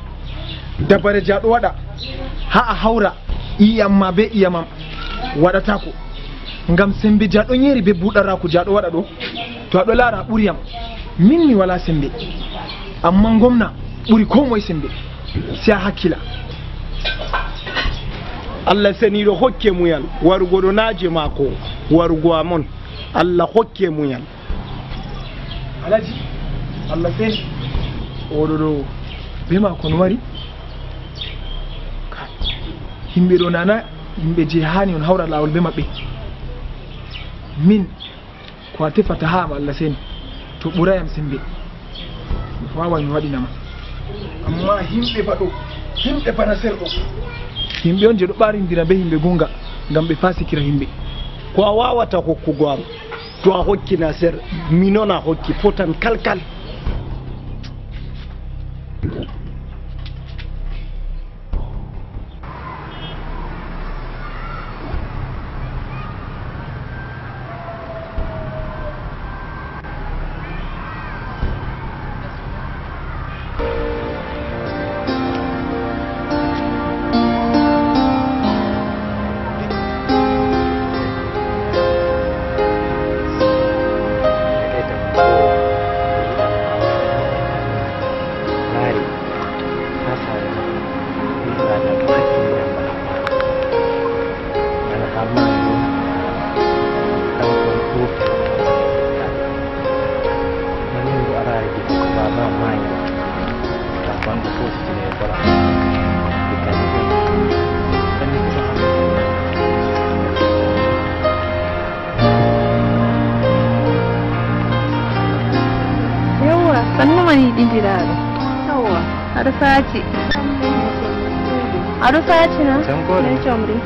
dabare je a ɗo waɗa, haa a hawra ƴiyam ma be ƴiyam am, waɗataako. Ngam sembe je a ɗo yeeri be buuɗaraaku je a ɗo waɗa ɗo, to a ɗo laara a ɓuri yam. Min mi walaa semmbe, ammaa ngomna ɓuri koo moye semmbe. Si a hakkila. Allah seniiɗo hokke muyal warugo ɗo naaje maako, warugo am on. Allah hokke muyal. Alaji, Allah seni. Oɗo ɗo be maako no wari. Kai, himɓe ɗo nana, himɓe je hani on hawra lawol be maɓɓe. Min, ko a tefata ha am, Allah seni, to ɓuray am sembe. Mi wawan mi waɗina ma. Amma himɓe ba ɗo, himɓe bana serɗo. Himɓe on je ɗo ɓarindira be himɓe gonga, ngam ɓe fasikira himɓe. Ko a wawata hokkugo am, to a hokki Nasir, minon a hokki, fotan kalkal. Laari, haa saare ma, mi waɗa to hakkille am bana haa maayde, kanko on ɗuuɗi. Mamin ngu araare gite ko baaba am maayi, ngam banndo fof sitine e bola. Ɓe kadi ɓe, kadi ko ɗo hannde. Yawwa, sannu ma yiɗindiraaɗo. Yawwa, aɗo saaci. Aɗo saaci na? Jam ko ne? Comri.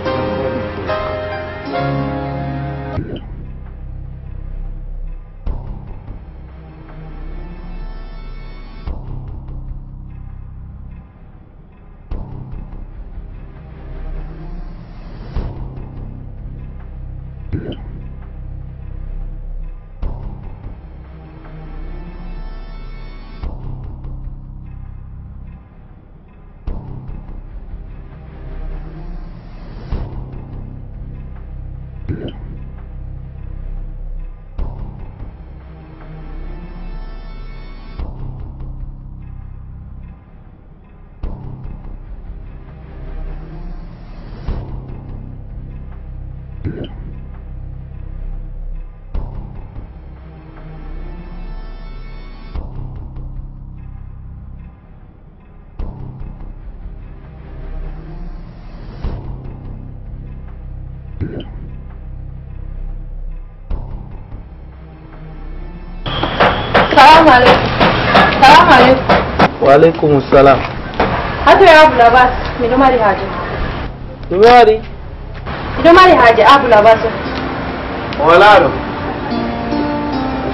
Salamu aleykum. Salamu aleykum. Wa aleykum salam. Hato ya Abul Abbas, miɗo mari haaje. Ɗum waɗi? Miɗo mari haaje Abul Abbas. O walaa ɗo.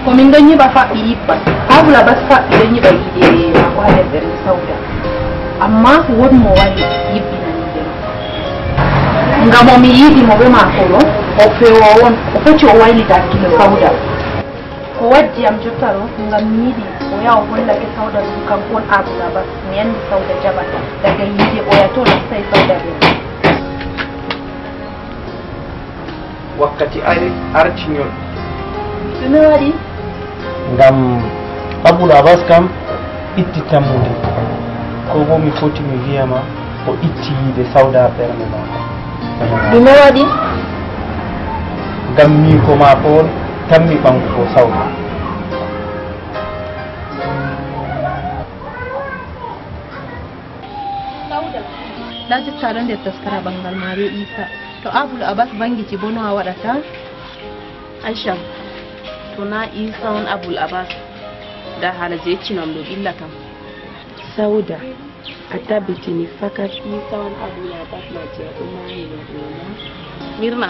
Ko min ɗon nyiɓa faɓɓi yibba. Abul Abbas faɓɓi ɗon nyiɓa yiide maako haa nder ɓernde Sauda. Amma wood mo wari yibbinani yiide maako. Ngam o mi yiidi mo be maako ɗo, o feewoowo on, o foti o waylita hakkilo Sauda. Ko waddi am jotta ɗo, ngam mi yiɗi o yaha o hollake Sauda ɗum kanko on Abul Abbas. Mi anndi Sauda jaɓan. Daga yiide oya to nasta e Sauda ɓernde. Wakkati ari arti ñol. Ɗume waɗi? Ngam Abul Abbas kam itti tammunde. Ko bo mi foti mi wi'a ma, o itti yiide Sauda ɓernde maako. Ɗume waɗi? Ngam miiko maako on tammi ɓaŋgugo Sauda. Sauda, ndaa jotta aɗon nder taskara ɓanngal ma bee Iisa. To Abul Abbas vanngiti boo, no a waɗata? Aicha, to naa Iisa on Abul Abbas, ndaa haala jey yecci no am ɗo ɓillata. Sauda, a tabbitini fakat Iisa on Abul Abbas, maa jey a ɗo maayi no ɗo na? Mirna,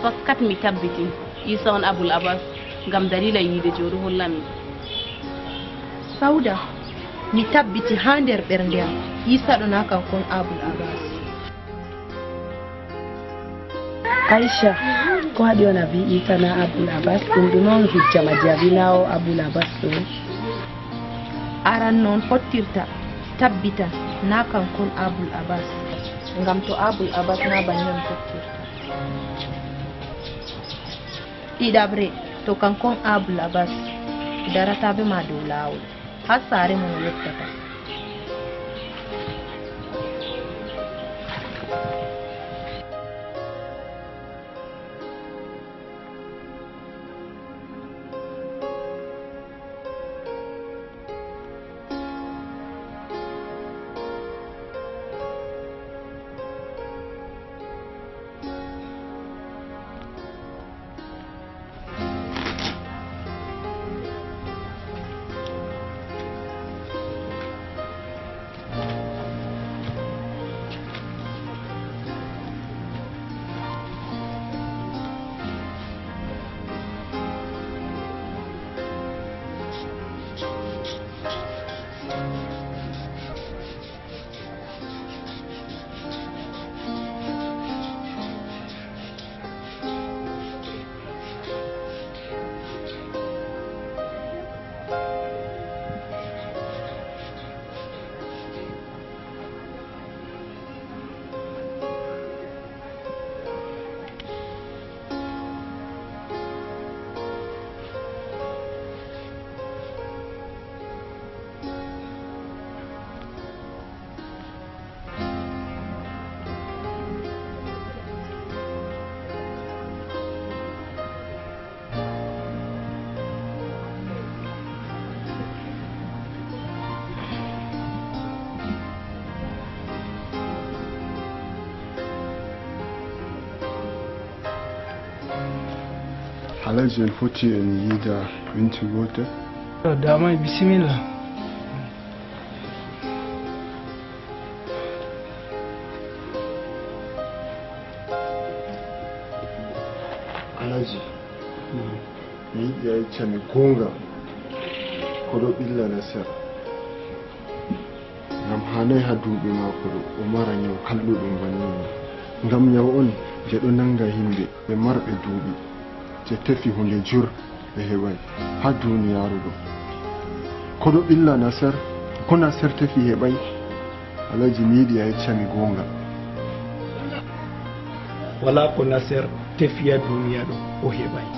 fakat mi tabbiti Iisa on Abul Abbas, ngam daliila yiide jey o ɗo holla mi. Sauda, mi tabbiti haa nder ɓernde am, Iisa ɗo naa kanko on Abul Abbas. Aicha, ko waɗi on a vi'i Iisa naa Abul Abbas? Ɗum ɗume on hujja ma jey a vi'i naa o Abul Abbas ɗo? Aran no on fottirta, tabbitan naa kanko on Abul Abbas, ngam to Abul Abbas naa banni on fottirta. Ɗiɗaɓre, to kanko on Abul Abbas, Darataa bee ma dow laawol, haa saare mon o yottata. Alhaji, en foti en yiida minti gooto? Yo, daamay, bisimilla. Alhaji, mi yiɗi a yecca mi goonga. Koɗo ɓilla Nasser? Ngam haanay haa duuɓi maako ɗo o mara nyaw kalluɗum banni. Ngam nyaw on je ɗo nanga himɓe ɓe marɓe duuɓi je tefi hunde jur ɓe heɓay haa duniyaaru ɗo. Koɗo ɓilla Nasser? Ko Nasser tefi heɓay? Alhaji, mi yiɗi a yecca mi goonga. Walaa ko Nasser tefi haa duniya ɗo o heɓay.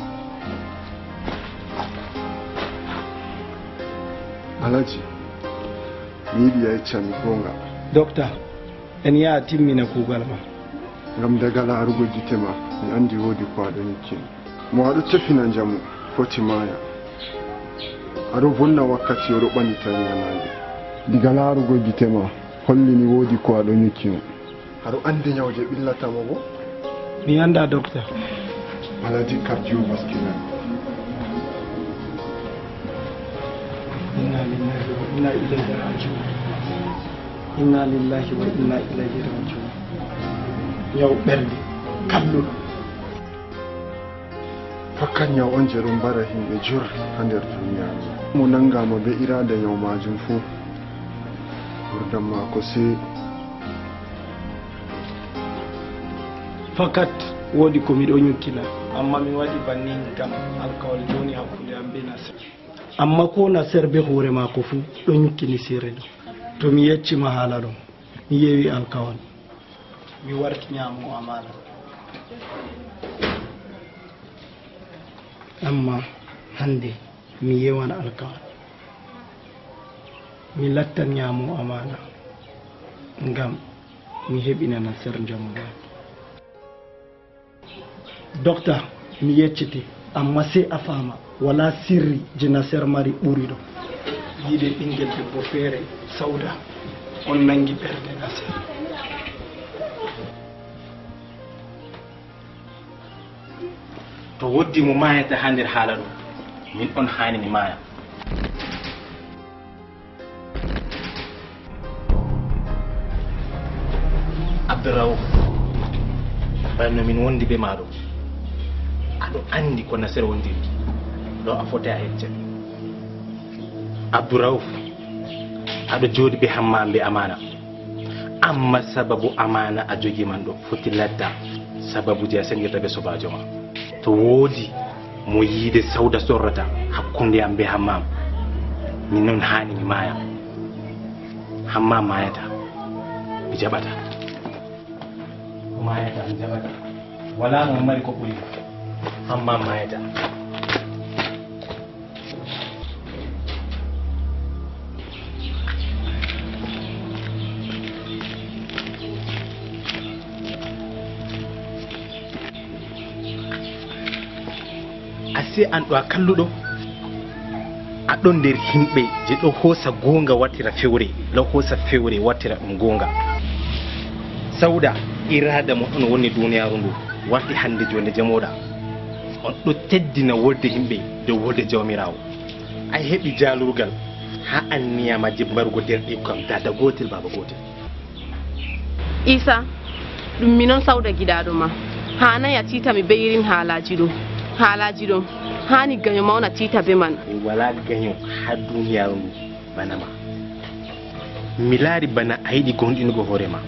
Alhaji, mi yiɗi a yecca mi goonga. Dokta, en yaha timmina kuugal ma. Ngam daga laarugo gite ma, mi anndi woodi ko a ɗo nyukkini. Mo a ɗo tefina njamu foti maaya. A ɗo vonna wakkati, o ɗo ɓanita nyalanɗe. Diga laarugo gite ma holli ni woodi ko a ɗo nyukkini. A ɗo anndi nyaw je ɓillata mo boo? Mi anndaa, Dokta. Maladie cardiovasculaire. Inna lillahi wa inna ilayhi raji'un. Inna lillahi wa inna ilayhi raji'un. Nyaw ɓernde kalluɗo. Fakkat nyaw on je ɗon mbara himɓe jur haa nder duniyaaru. Mo nangama be iraada nyaw maajum fuu, ngurdam maako sey. Fakat woodi ko mi ɗo nyukkina, ammaa mi waɗi bannin ngam alkawal woni hakkunde am be Nasir. Ammaa koo Nasir be hoore maako fuu ɗo nyukkini sirri ɗo. To mi yecci ma haala ɗo, mi yewi alkawal. Mi warti nyaamo amaana. Ammaa hannde mi yewan alkawal. Mi lattan nyaamo amaana ngam mi heɓina Nasir njamu maako. Dokta, mi yeccete, ammaa sey a faama, walaa sirri je Nasir mari ɓuri ɗo. Yiide ɓingel debbo feere, Sauda, on nangi ɓernde Nasir. To woodi mo maayata haa nder haala ɗo, min on haani mi maaya. Abdurrauf, bana no min wondi be ma ɗo, aɗo anndi ko Nasir wondiri ɗo, a fotai a yecca mi. Abdurrauf, aɗo jooɗi be Hammam be amaana. Ammaa sababu amaana a jogi man ɗo foti latta sababu je a sendata be sobajo ma. To woodi mo yiide Sauda sorrata hakkunde am be Hammam, min non haani mi maaya. Hammam maayata, mi jaɓata. O maayata, mi jaɓata. Walaa mo mari ko ɓuri. Hammam maayata. Sey an ɗo a kalluɗo, a ɗon nder himɓe je ɗo hoosa goonga wattira fewre, ɗo hoosa fewre wattira ɗum goonga. Sauda, iraada mon on woni duniyaaru ndu, warti hannde joonde jamooɗa. On ɗo teddina wolde himɓe dow wolde Jawmiraawo. A heɓi jaalurgal haa anniya ma je mbarugo derɗiiko kam, daada gootel, baaba gootel. Isa, ɗum minon Sauda giɗaaɗo ma. Haanay a tiita mi bee irin haalaaji ɗo. Haalaaji ɗo, haani ganyo ma on a tiita bee man. Mi walaa ganyo haa duniyaaru ndu bana ma. Mi laari bana a yiɗi goonɗingo hoore ma.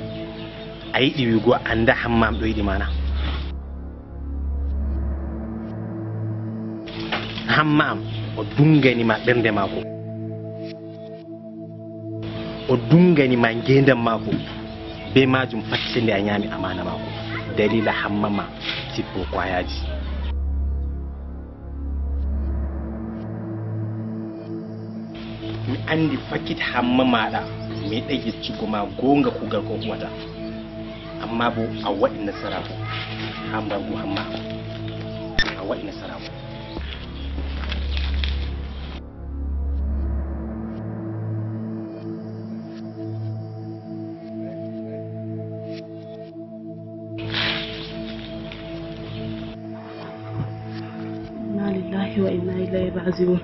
A yiɗi wi'ugo a anndaa Hammam ɗo yiɗi ma na? Hammam o duŋgani ma ɓernde maako. O duŋgani ma ngeendam maako. Bee maajum pat sey nde a nyaami amaana maako. Daliila Hammama sippo kwayaaji. Mi anndi fakit Hamma maaɗa meeɗay yeccugo ma goonga kuugal ko huwata. Ammaa boo a waɗi nasaraaku haa mbargu Hamma. A waɗi nasaraaku. Inna lillahi wa inna ilayhi raji'un.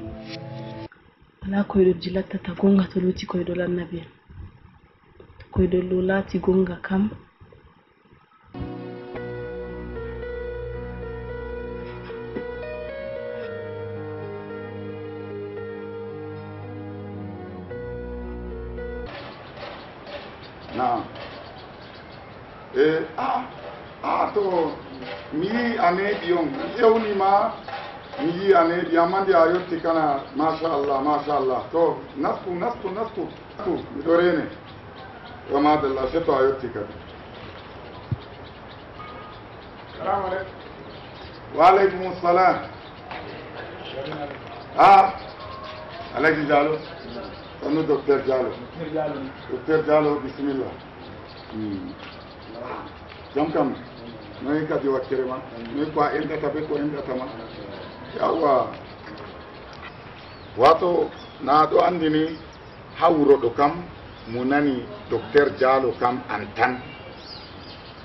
Walaa koyɗolji lattata goonga to luuti koyɗol Annabi. To koyɗol ɗo laati goonga kam, Naam. E, a, a, to, mi yii a neeɓi on, mi ewni ma, mi yii a neeɓi, amma nde a yotti kana, machallah, machallah. To, nastu, nastu, nastu, nastu, miɗo reene. Yo madalla, se to a yotti kadi. Salamu aleykum. Wa aleykum salam. Ah, Alhaji Diallo. Sannu Docteur Diallo. Docteur Diallo, bisimilla. Hmm. Jam kam. Noy kadi wakkere ma? Noy ko a enɗata be ko enɗata ma? Yawwa. Wato, na ɗo anndi ni, haa wuro ɗo kam, mo nani Docteur Diallo kam an tan.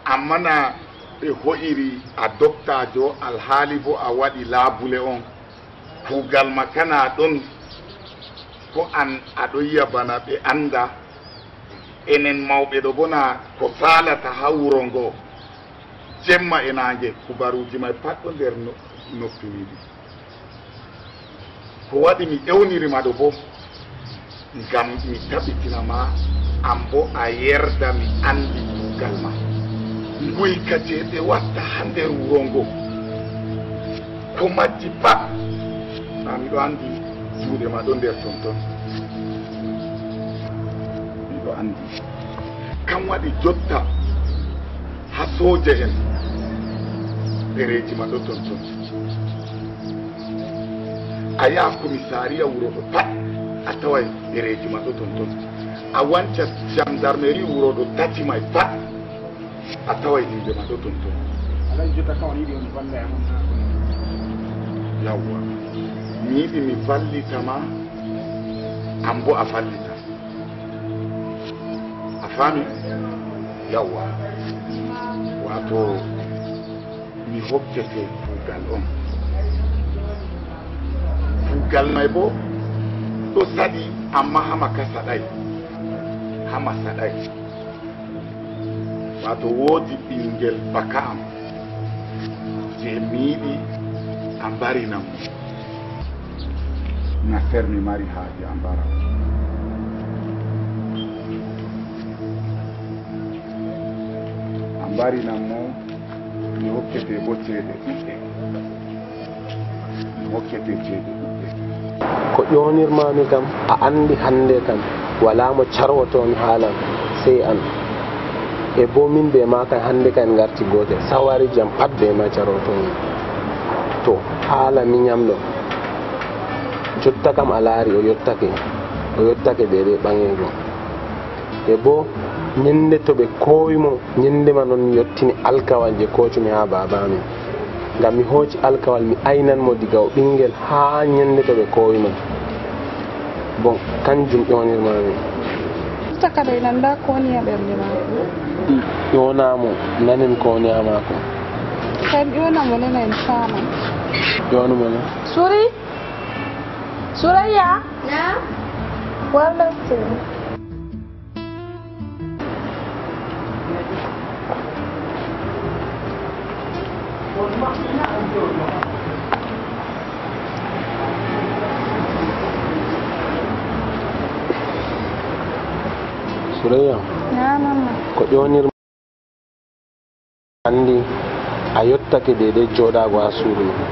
Amma na ɓe ho'iri a doktaajo, alhaali boo a waɗi laabule on. Kuugal ma kana ɗon, ko an a ɗo yi'a bana ɓe annda. Enen mawɓe ɗo boo na ko saalata haa wuro ngo. Jemma e naange, kubaruuji may pat ɗo nder no-, noppi mi ɗi. Ko waɗi mi ewniri ma ɗo boo, ngam mi tabitina ma, an boo a yerda mi anndi kuugal ma. Nguy ka je ɓe watta haa nder wuro ngo. Ko majji pat, na miɗo anndi juuɗe ma ɗo nder tonton. Miɗo anndi. Kam waɗi jotta haa sooje'en, ɗereeji ma ɗo tonton. A yaha komisariya wuro ɗo pat, a taway ɗereeji ma ɗo tonton. A wanca jandarmeri wuro ɗo tati may pat, a taway innde ma ɗo tonton. Alhaji, jotta kam on yiɗi on valla e mon haa ko? Yawwa. Mi yiɗi mi vallita ma, an boo a vallita. A faami? Yawwa. Waato, mi hokkete kuugal on. Kuugal may boo ɗo saɗi, ammaa Hama ka saɗay. Hama saɗay. Waato, woodi ɓinngel baka am je mi yiɗi a mbarinam mo. Nasser mi mari haaje a mbara. A mbarinam mo, mi hokkete boo ceede ɗuɗɗe. Mi hokkete ceede ɗuɗɗe. Ko ƴoonirmaami kam, a anndi hannde kam, walaa mo carwotoomi haalan, sey an. E boo min bee ma kam, hannde kam en ngarti gootel, sawariiji am pat bee ma carwotoomi. To, haala minyam ɗo, jotta kam a laari o yottake, o yottake deydey ɓaŋeego. E boo, nyannde to ɓe koowi mo, nyannde man on mi yottini alkawal je kootumi haa baaba amin. Ngam mi hooci alkawal mi aynan mo diga o ɓingel haa nyande to ɓe koowi mo. Bon, kanjum ƴoonirmaami. Jotta kadi en anndaa ko woni haa ɓernde maako. Ƴoona mo, nanen ko woni haa maako. Kay mi ƴoona mo nena en faama. Ƴoonu mo na. Suri? Surayya? Naam? War lesdi. Surayya. Naam, Amma. Ko ƴoonir Anndi, a yottake deydey jooɗaago haa suudu ma.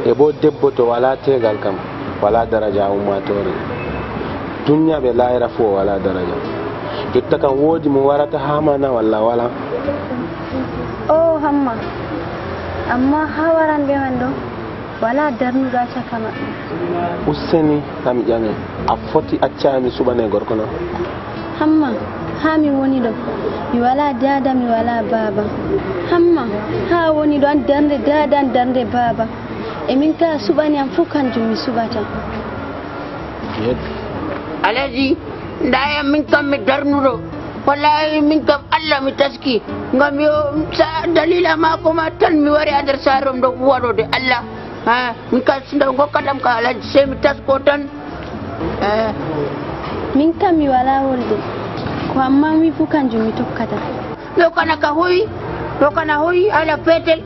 E boo debbo to walaa teegal kam, walaa daraja haa ummaatoore. Duniyaaru bee laahira fuu o walaa daraja. Jotta kam woodi mo warata haa ma na walla walaa? Oo, Hamma. Ammaa haa waranɓe man ɗo, walaa darnuɗo haa caka maɓɓe. Useni, haa mi ƴame, a foti acca mi suɓane gorko na? Hamma, haa mi woni ɗo, mi walaa daada, mi walaa baaba. Hamma, haa woni ɗo, an darnde daada, an darnde baaba. E min ka a suɓani am fuu, kanjum mi suɓata. Alhaji, ndaa yam min kam mi darnuɗo. Wallaahi, min kam Allah mi taski. Ngam yo sa daliila maako ma tan mi wari haa nder saare on ɗo waɗoode Allah. Ha, min kam si ndaa ngokkatam ka Alhaji, sey mi tasko tan. Eh. Min kam mi walaa wolde. Ko ammaa mi fuu kanjum mi tokkata. Ɗo kana ka hoyi, ɗo kana hoyi, ala petel.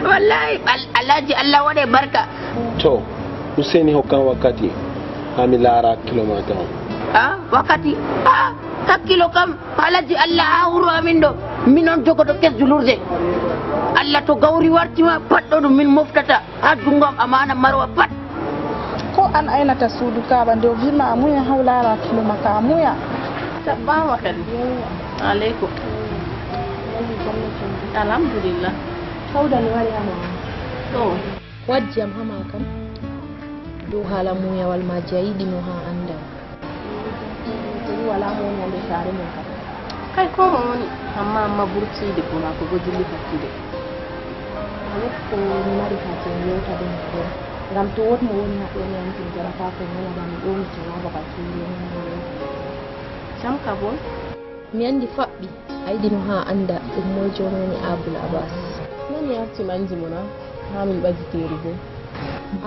Wallaahi, Al-, Alhaji Allah waɗe barka. To, Useni hokkam wakkati, haa mi laara hakkilo ma tawon. Ah, wakkati? Ah, hakkilo kam, Alhaji Allah haa wuro amin ɗo. Min on jogoto kes julurde. Allah to gawri warti ma, pat ɗo ɗum min moftata. Haa junngo am amaana marwa pat. Ko an aynata suudu Kaaba nde o wi ma a muya haa o laara hakkilo ma ka a muya? Sabbama kadi. Aleykum. Alhamdulillah. Sawda mi wari haa ma. To. Ko waddi am haa ma kam, dow haala muuyawal ma jayɗi mo haa annda. Toni walaa mo woni haa nder saare mon kam. Kay, koo mo woni, ammaa, ammaa burti debbo maako boo dilli fattude. Haa yeeso mi mari haaje mi yewta bee maako. Ngam to woodi mo woni haa ɗo mi anti mi jaɓataa ko mi nana ba mi ɗo mi jala babal fuu mi nana. Jam ka boo? Mi anndi faɓɓi, a yiɗino haa annda ɗum moy jooni woni Abul Abbas. Mani arti manji mo na, haa min ɓaditeeri boo.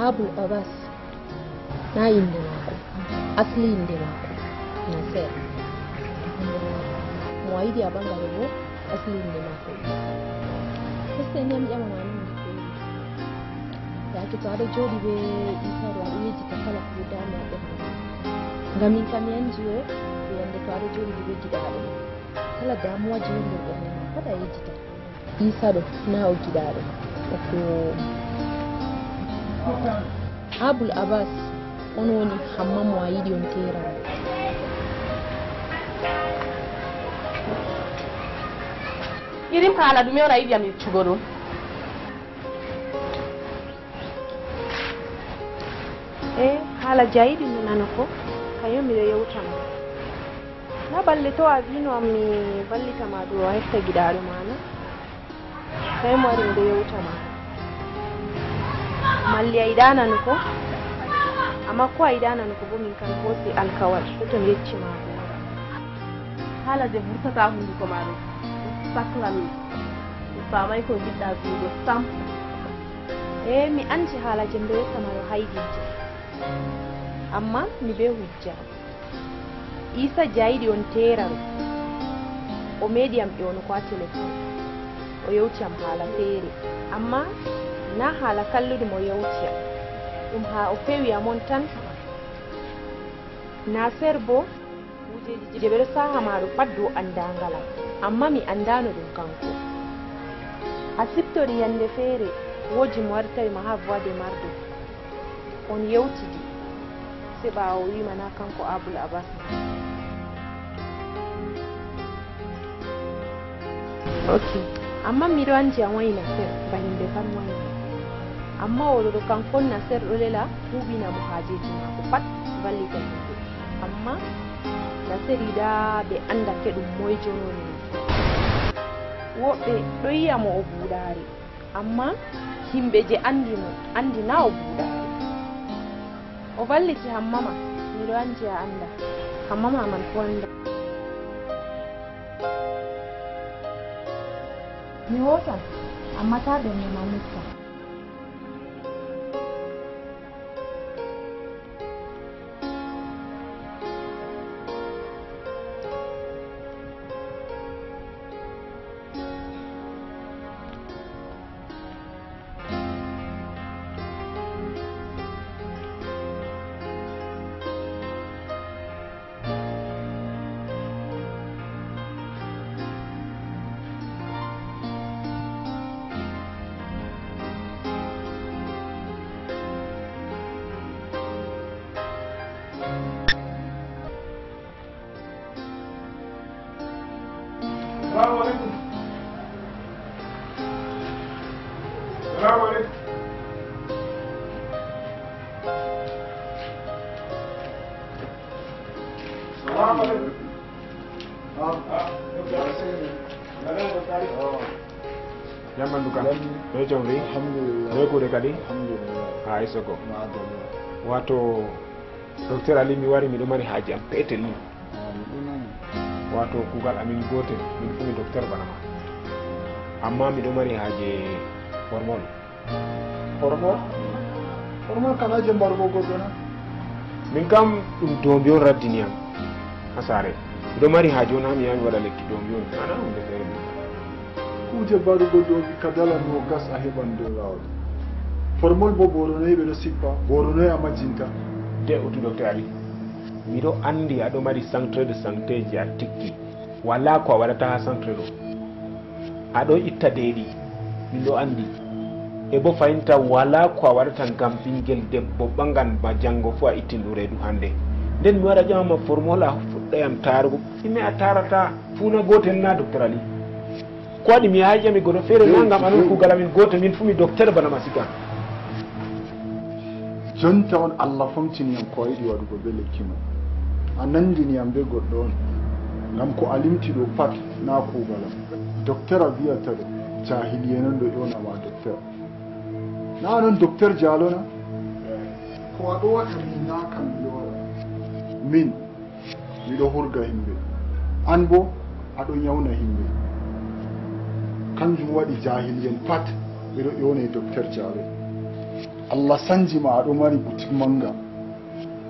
Abul Abbas na innde maako, asli innde maako Naseer. Mo a yiɗi a ɓaŋgare boo, asli innde maako. Esta ni am ƴama ma ni mi feewi. Yaake to aɗo jooɗi bee Iisa ɗo, aɗo yejjita kala ko daama ɓernde ma. Ngam min kam mi anndi o, ɓe annda to aɗo jooɗi bee giɗaaɗo ma. Kala damuwaaji woni nder ɓernde ma, pat a yejjita. Iisa ɗo, na o giɗaaɗo ma. O ko Abul Abbas, on woni Hamma mo a yiɗi on teera mo. Irin haala ɗume on a yiɗi am yeccugo ɗum? E haala jayɗi mi nana ko, kañum miɗo yewta ma. Na balle to a wino am mi vallita ma dow a hefta giɗaaɗo ma na? Kañum wari miɗo yewta ma. Malli a yiɗaa nanugo, amma ko a yiɗaa nanugo boo min kam hoosi alkawal, soto mi yecci ma goonga. Haala je vurtata hunduko ma ɗo, saklan mi. Mi faamay ko ngiɗɗa viwugo sam. E, mi anndi haala je miɗo yetta ma ɗo haydinte. Amma mi bee hujja. Iisa jayɗi on teera ɗo. O meeɗi am ƴoonugo haa telefon. O yewti am haala feere. Amma na haala kalluɗum o yewti am. Ɗum haa o fewi am on tan. Naseer boo, kuujeeji je ɓe ɗo saaha ma ɗo pat dow anndaangal am. Amma mi anndaano ɗum kanko. A siftori yannde feere, woodi mo wari tawi ma haa Voie de Mardo. On yewtidi, sey ɓaawo o wi'i ma na kanko Abul Abbas na. Ok. Amma miɗo anndi a wayi Naseer, ba himɓe pat wayi mo. Amma o ɗo ɗo kanko on Naseer ɗo lela huuɓina mo haajeeji maako pat, vallita himɓe. Amma Naseer yiɗaa ɓe annda ke ɗum moy jooni woni Naseer. Woɓɓe ɗo yi'a mo o buuɗaari, ammaa himɓe je anndi mo anndi naa o buuɗaari. O valliti Hammama, miɗo anndi a annda. Hammama man ko annda. Mi hoosan, ammaa taa ɓernde ma musta. Salaamu aleykum. Salaamu aleykum. Salaamu aleykum. Ah, ah, docteur. Jam ɓandu kam. Jam. Noy jawri? Alhamdulillah. Noy kuuɗe kadi? Alhamdulillah. Ha, e soko. Madalla. Wato, Docteur Ali, mi wari, miɗo mari haaje am peetel ni. Ah, mi ɗo nani. Wato, kuugal amin gootel, min fuu min docteur bana ma. Ammaa miɗo mari haaje hormone. Hormone? Hormone kam aje mbarugo goɗɗo na? Min kam, ɗum doombi on raddini am haa saare. Miɗo mari haaje on haa mi yaha mi waɗa lekki doombi on. Nana huunde feere ɗum. Kuuje mbarugo doombi ka dala noogas a heɓan dow laawol. Formol bo booro noye ɓe ɗo sippa, booro noye a majjinta? De utu Docteur Ali, miɗo anndi aɗo mari centre de santé je a tikki. Walaa ko a waɗata haa centre ɗo. Aɗo itta deeɗi, min ɗo anndi. E bo fahinta walaa ko a waɗata ngam ɓinngel debbo ɓangan ma janngo fuu a ittin ɗum reedu hannde. Nden mi wara ƴama ma formol a fuɗɗa yam taarugo. Ɗume a taarata fuu na gootel na Docteur Ali? Ko waɗi mi yahay ƴami goɗɗo feere na ngam amin kuugal amin gootel min fuu mi docteur bana ma siga. Jonta on Allah famtini yam ko a yiɗi waɗugo be lekki man. A nandini yam be goɗɗo on. Ngam ko a limti ɗo pat na kuugal am. Docteur a viyata ɗo, jahiliyen on ɗo ƴona ma docteur. Na non docteur Jalo na? Ko a ɗo waɗa min na kam mi ɗo waɗa. Min Miɗo hurga himɓe. An bo, aɗo nyawna himɓe. Kanjum waɗi jahiliyen pat ɓe ɗo ƴoone docteur Jawe. Allah sanji ma aɗo mari butik manga.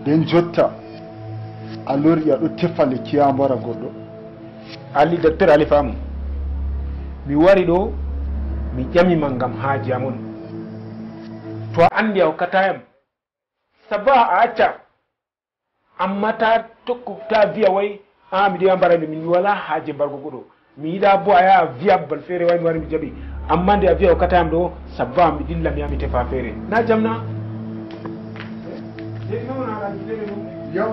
Nden jotta, a lori aɗo tefa lekki haa mbara goɗɗo. Ali, docteur Ali Famu. Mi wari ɗo, mi ƴami ma ngam haaje am on. To a andi a hokkata yam, saba a acca. Amma ta tokku, ta viya way, a mi ɗo yaha mbara mi, mi wala haaje mbargo goɗɗo. Mi yiɗa bo a yaha a viya babal feere way mi wari mi jaɓi. Amma nde a viya hokkata yam ɗo, sabba mi dilla mi yaha mi tefa feere. Na jam na? Yaw,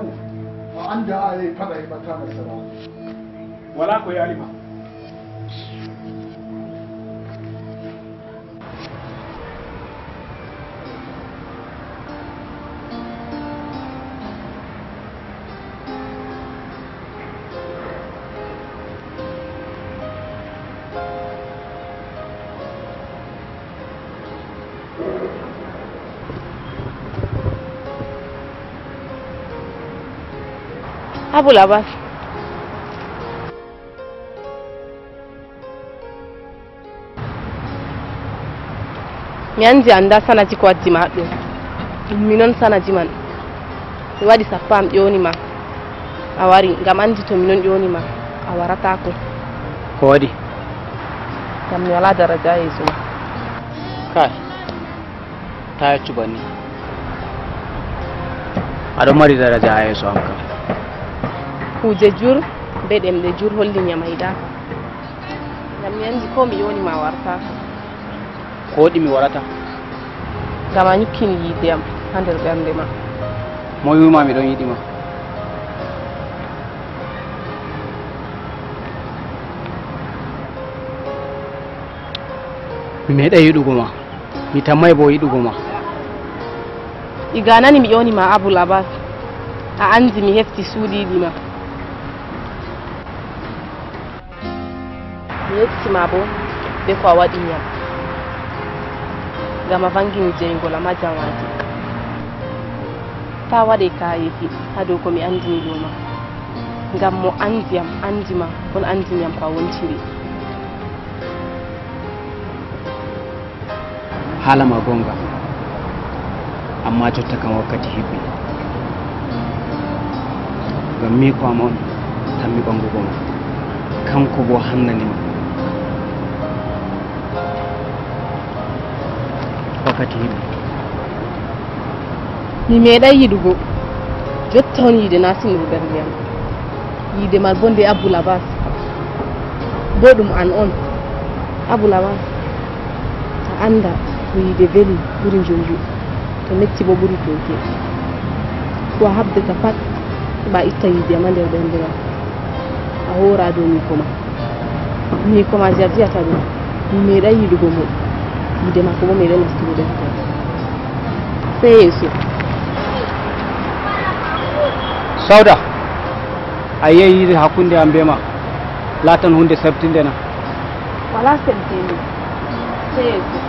a anda a yahi pat a heɓata nasara. Wala ko yaali ma. Abul Abbas. Mi anndi a anndaa sanaji ko addi ma haɗɗo. Ɗum minon sanaji man. Mi waɗi sappo am ƴooni ma. A wari ngam anndi to minon ƴooni ma. A warataako. Ko waɗi? Ngam mi walaa daraja haa yeeso ma. Kay. Ta yaccu banni. Aɗo mari daraja haa yeeso am kam. Kuuje jur bee ɗemɗe jur holli mi a maaydaaka. Ngam mi anndi koo mi ƴooni ma a wartaako. Ko waɗi mi warata? Ngam a nyukkini yiide am haa nder ɓernde ma. Moy wi'i ma mi ɗon yiɗi ma? Mi meeɗay yiɗugo ma. Mi tammaay boo yiɗugo ma. Iga a nani mi ƴooni ma Abul Abbas, a anndi mi hefti suuɗiiɗi ma. Mi yettiima boo bee ko a waɗi yam, ngam a vaŋgini jeyngol am haa jamaaji. Taa waɗe kaayeefi haa dow ko mi anndini ɗum ma, ngam mo anndi yam anndi ma, on anndini yam ko a wontiri. Haala ma goonga, ammaa jotta kam wakkati hibbi. Ngam miiko am on tammi ɓaŋgugo ma, kaŋko boo hannani ma. Wakkati hibbi. Mi meeɗaay yiɗugo. Jotta on yiide na simru ɓernde am. Yiide ma boo nde Abul Abbas. Boo ɗum an on. Abul Abbas. A annda no yiide veli ɓuri njumri. To metti boo ɓuri tooke. Ko a haɓdata pat, heɓa itta yiide ma nder ɓernde ma. A hoora dow miiko ma. Ni ko ma Javier ta ɗum, mi meeɗay yiɗugo mo. Yiɗde makko boo meeɗay nastugo nder ton. Sey yeeso. Sawda, a yi'ay yiide hakkunde am bee ma laatan huunde semtinde na? Walaa semtinde. Sey yeeso.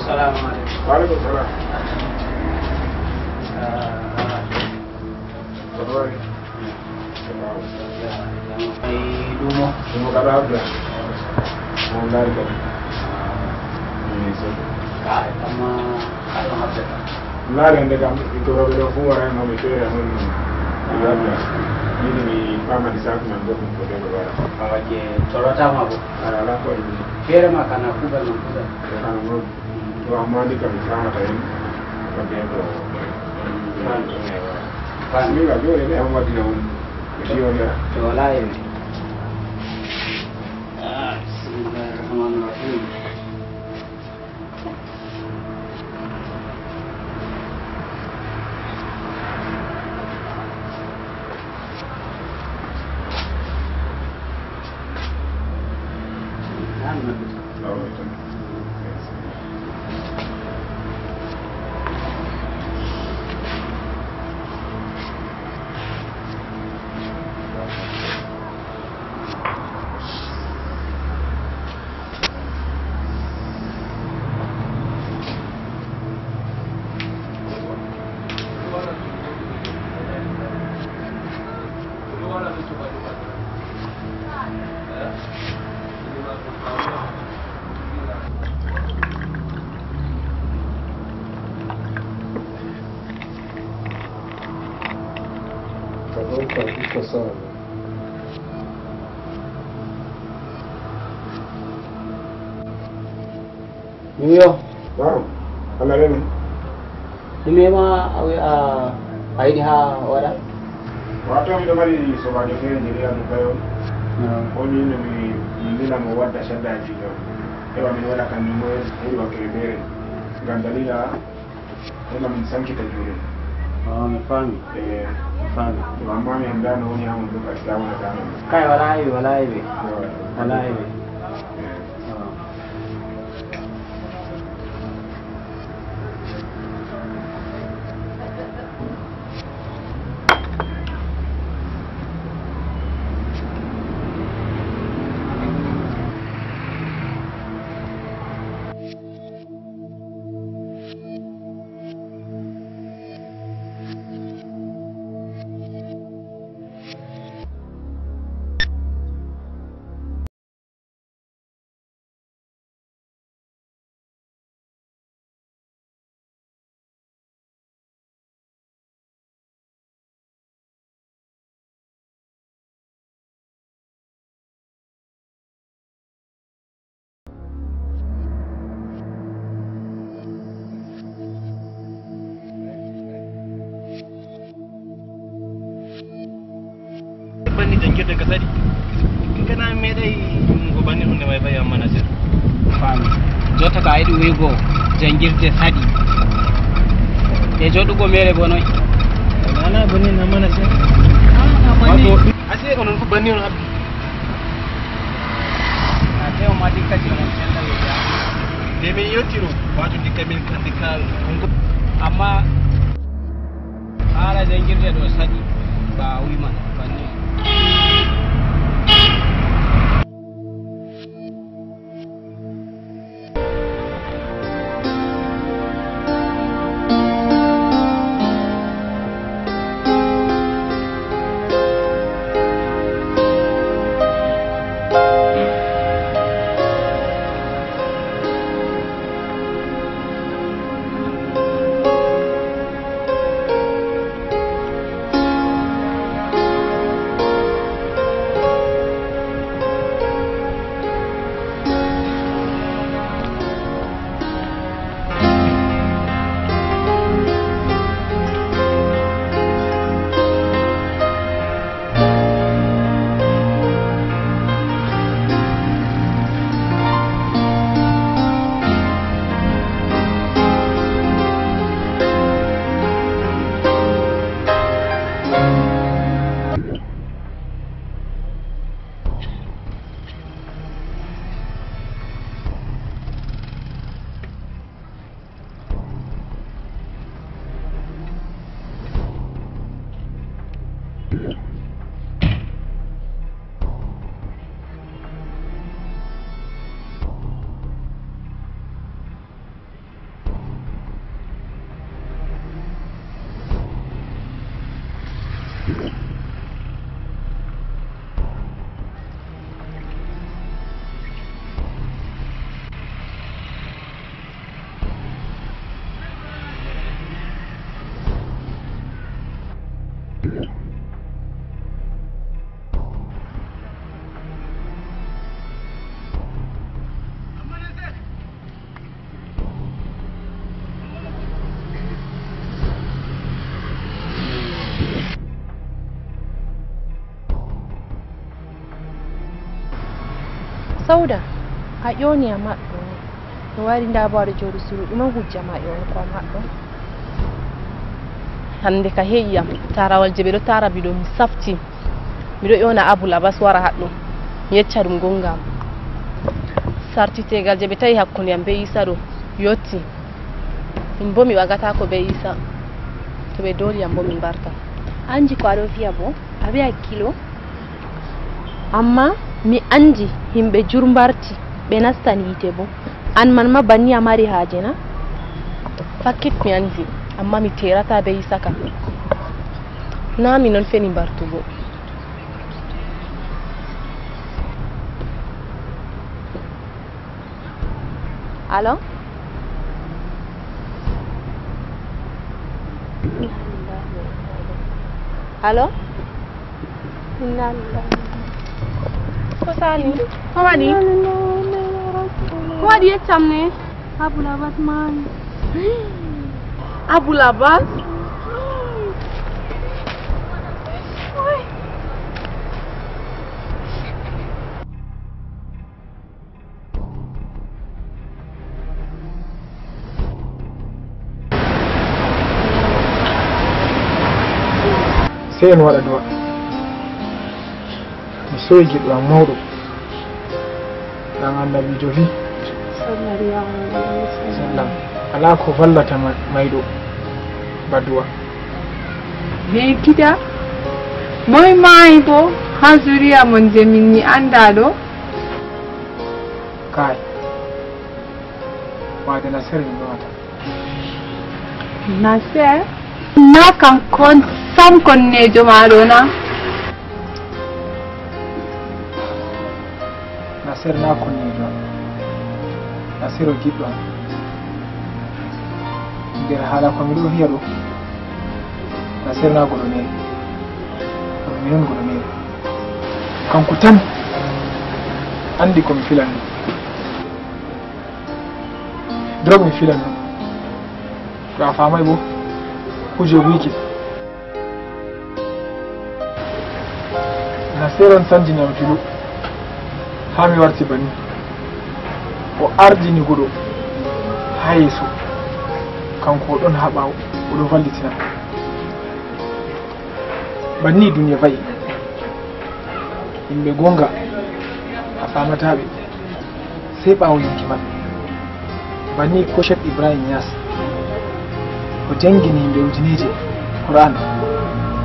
Assalamu alaikum. Wa alaikum salam. Ah. Ko ɗum woni? Ay, ɗum o. Ɗum o kala habda. Mo ndaari kadi. Ay, so. Ka, amma, ka ɗum habda ka. Laare nde kam, ɓikkoroɓe ɗo fuu wara e maɓɓe feere e honno. Ɗum habda. Min mi faamani saku man goɗɗum ko debbo waɗa. Awa je, torotaama ko. Ala, ala ko ɗum. Feere ma kana kuugal man kuugal. Ko kana non. To amma ni kam mi faamata en. Ko debbo. Fan. Fan. Min ga jooɗe ɗe am waddina on. Yo, yo. Yo, wala en. Ah, bismillahir rahmanir rahim. Ka ɗo ka iko sala. Ɗum yo. Waaw. Allah rewni. Ɗum yo ma a, a, a yiɗi haa waɗa? Waato miɗo mari sobaajo feere nde wi'a ɗum kayo. Ah. On yimɓe mi, mi nila mo wadda shaddaaji ɗo. Heɓa min waɗa kanjum mo heɓi wakkere feere. Ngam dalila heɓa min sankita juuɗe. Ah, mi faami. Eh. Mi Faami. Yo amma mi anndaa no woni haa woni ɗum, a siya wona ɗaano. Kay, walaa aybe, walaa aybe. Yo. Walaa aybe. Eh. Oh. Banni janngirde ka saɗi. Kana meeɗay ko banni hunde may fayi amma na sir. Faami. Jotta ka yiɗi wi'ugo janngirde saɗi. E joɗugo mere bo noy? Wala banni na mana sir. Wato, ase onon fu banni on habbi. A tewo ma dikka je on senda wi'ugo. De min yottiro, wato dikka min kandi kal. Amma haala janngirde ɗo saɗi, ba a wi'man banni. Sauda, a ƴooni a maɗɗo ni. No wari ndaa bo aɗa jooɗi suru, ɗum on hujja ma ƴooni ko a maɗɗo. Hannde ka heƴi am, tarawal je ɓe ɗo tara mi ɗo mi safti. Miɗo ƴona Abul Abbas wara haɗɗo, mi yecca ɗum gonga am. Sarti tegal je ɓe tawi hakkunde am be Isa ɗo yotti. Min bo mi wagataako be Isa. To ɓe dooli am bo min mbarta. Anji ko aɗo viya bo, a be hakkilo. Amma mi anji himɓe jur mbarti, ɓe nastan yiite bo. An man ma banni a mari haaje na? Fakkit mi anji, amma mi terata be Isa kam. Na mi non feni mbartugo. Alo? Alo? Inna lillahi. Ko sali? Ko waɗi? Ko waɗi yeccam ne? Abul Abbas maayi. Abul Abbas? En waɗa du'a. Mi soyi giɗo am mawɗo. Ɗan annabiijo fi. Sallallahu alaihi wasallam. Alaa ko vallata ma-, mayɗo ba du'a. Wenkita, moy maayi bo haa zuriya mon je min mi anndaa ɗo? Kaay. Waade Naser min ɗonata. Naser? Na kanko on sam konneejo maa ɗo na? Naser na konneejo am. Naser o giɗɗo am. Nder haala ko mi ɗo wi'a ɗo, Naser na goɗo meere. Kono minon goɗo meere. Kanko tan anndi ko mi filan ɗum. Drog mi filan ɗum. To a faamay bo, kuje wiiki. Naser on sanjini am filu haa mi warti banni. O ardini goɗo haa yeeso. Kanko o ɗon haa ɓaawo, o ɗo vallitina. Banni duniya va'i. Yimɓe goonga a faamataa ɓe. Sey ɓaawo yonki maɓɓe. Banni ko Sheikh Ibrahim Niass, o janngini yimɓe ujineeje Qur'an,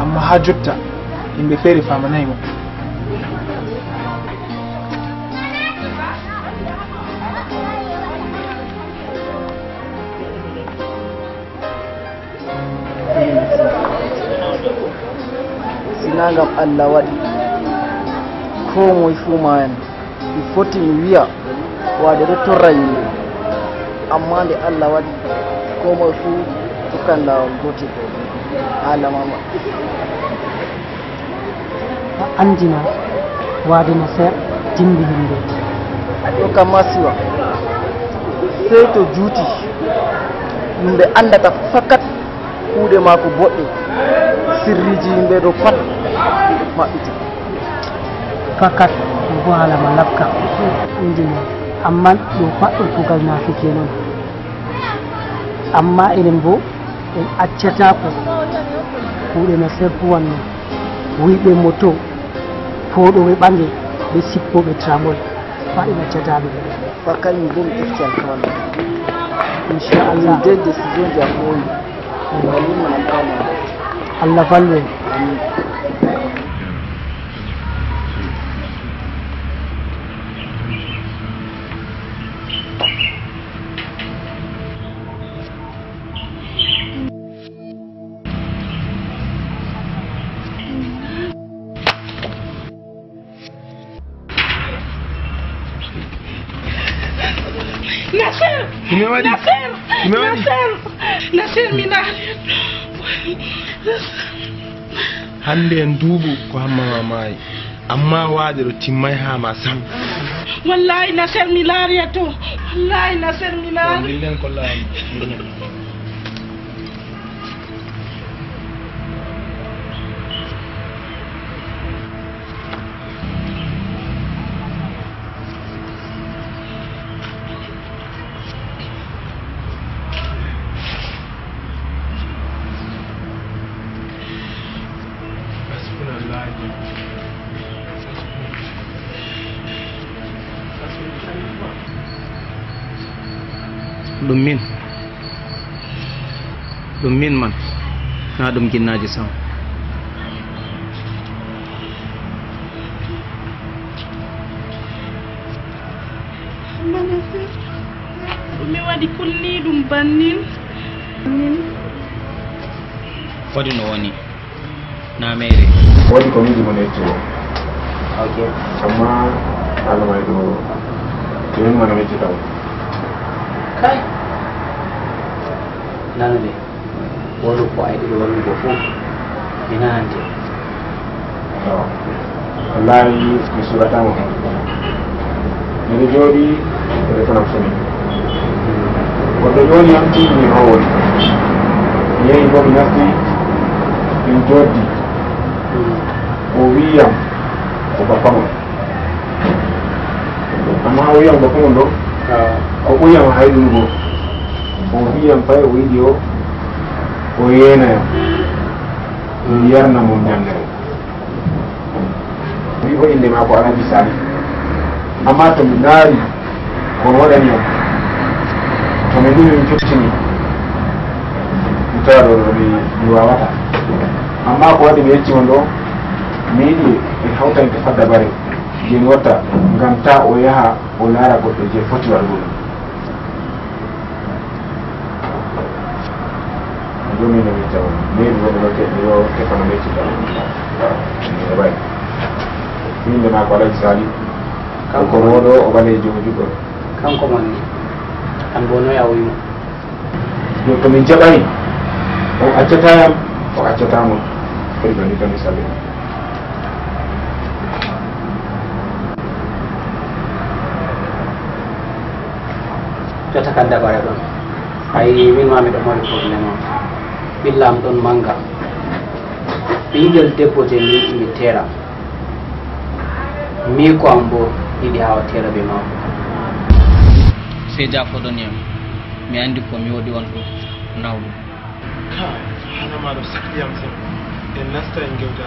amma haa jotta yimɓe feere faamanaay mo. Sinaa ngam Allah waɗi koo moy fuu maayan, mi foti mi wi'a waade ɗo torra yimɓe. Ammaa nde Allah waɗi koo moy fuu tokkan laawol gootel, haala ma maɓɓi. A anndina waade Naser dimbi himɓe. Ɗo kam masiwa, sey to juuti, yimɓe anndata fakat kuuɗe maako boɗɗe, sirriiji yimɓe ɗo pat maɓɓiti. Fakat ɗum ko haala ma lakka. Anndina, amman ɗum faɗɗo kuugal naafiki en on. Amma enen boo, en accataako kuuɗe Naser huwanno. Wuyɓe moto, fooɗooɓe ɓaŋe, be sippooɓe tramol, faa en accataa ɓe. Fakat min boo mi ƴefti alkawal am. Inchallah. Min de décision ji a hooyi. Min waɗi man alkawal am. Allah vallu en. Amin. Naser! Ɗume waɗi? Naser! Ɗume waɗi? Naser! Naser, mi na. Hannde en duuɓu ko Hamma ma maayi. Amma waade ɗo timmay haa ma sam. Wallahi Naser mi laari a to. Wallahi Naser mi laari. Dillen ko laamu. Ɗum min, ɗum min man, naa ɗum ginnaaji sam. Mana sir, ɗume waɗi kulniiɗum bannin? Waɗi no woni, na meere. Waɗi ko miɗi mo nettugo. Ok. Amma Allah may ɗo, ɓe woni mana mecce taw. Kay. Nanu de. Wolu ko ay ɗiɗo wallugo fuu, mi nanante. To, wallahi, mi suɓataa mo. Miɗo jooɗi, telefoŋ am soni. Goɗɗo ƴooni am, mi howori. Mi yehi boo, mi nasti, min jooɗdi. O wi'i yam, ko bappa mon. Amma o wi'i yam bappa mon ɗo, o ɓuri yam hayɗunugo. O wi'i yam pay o yiɗi o, o yeena yam. Mi yarna mo ñannere. Mi o innde maa ko Alhaji Sali. Amma to mi ndaari ko no waɗani yam, to mi numi mi jottini, mi tawa ɗo ɗo mi, mi waawata. Amma ko waɗi mi yecci on ɗo, mi yiɗi en hawtaynte fadda bare. Jeni watta ngam ta o yaha o laara goɗɗo je foti waɗugo ɗum. Ɗum min mi tawa. Min mi waɗugo ke-, mi waɗugo ke kono mi tawa. Mi heɓay. Min nde maako Alhaji Sali. Kanko woni o ɓaleejo o juɗɗo. Kanko woni. An bo noy a wi'i mo? Yo to min jaɓay, o accata yam, o accata mo. Foti ko ni tan mi salli. Jotta kan dabare ɗon. Ay, min ma miɗo mari problème on. Ɓilla am ɗon manga. Ɓingel debbo je mi yiɗi mi teera. Mi ko am bo yiɗi haa o teera be maako. Sey jaafoɗon yam. Mi anndi ko mi waɗi on ɗum nawɗum. Kai, haala ma ɗo sakki yam seɗɗa. En nasta en gewta.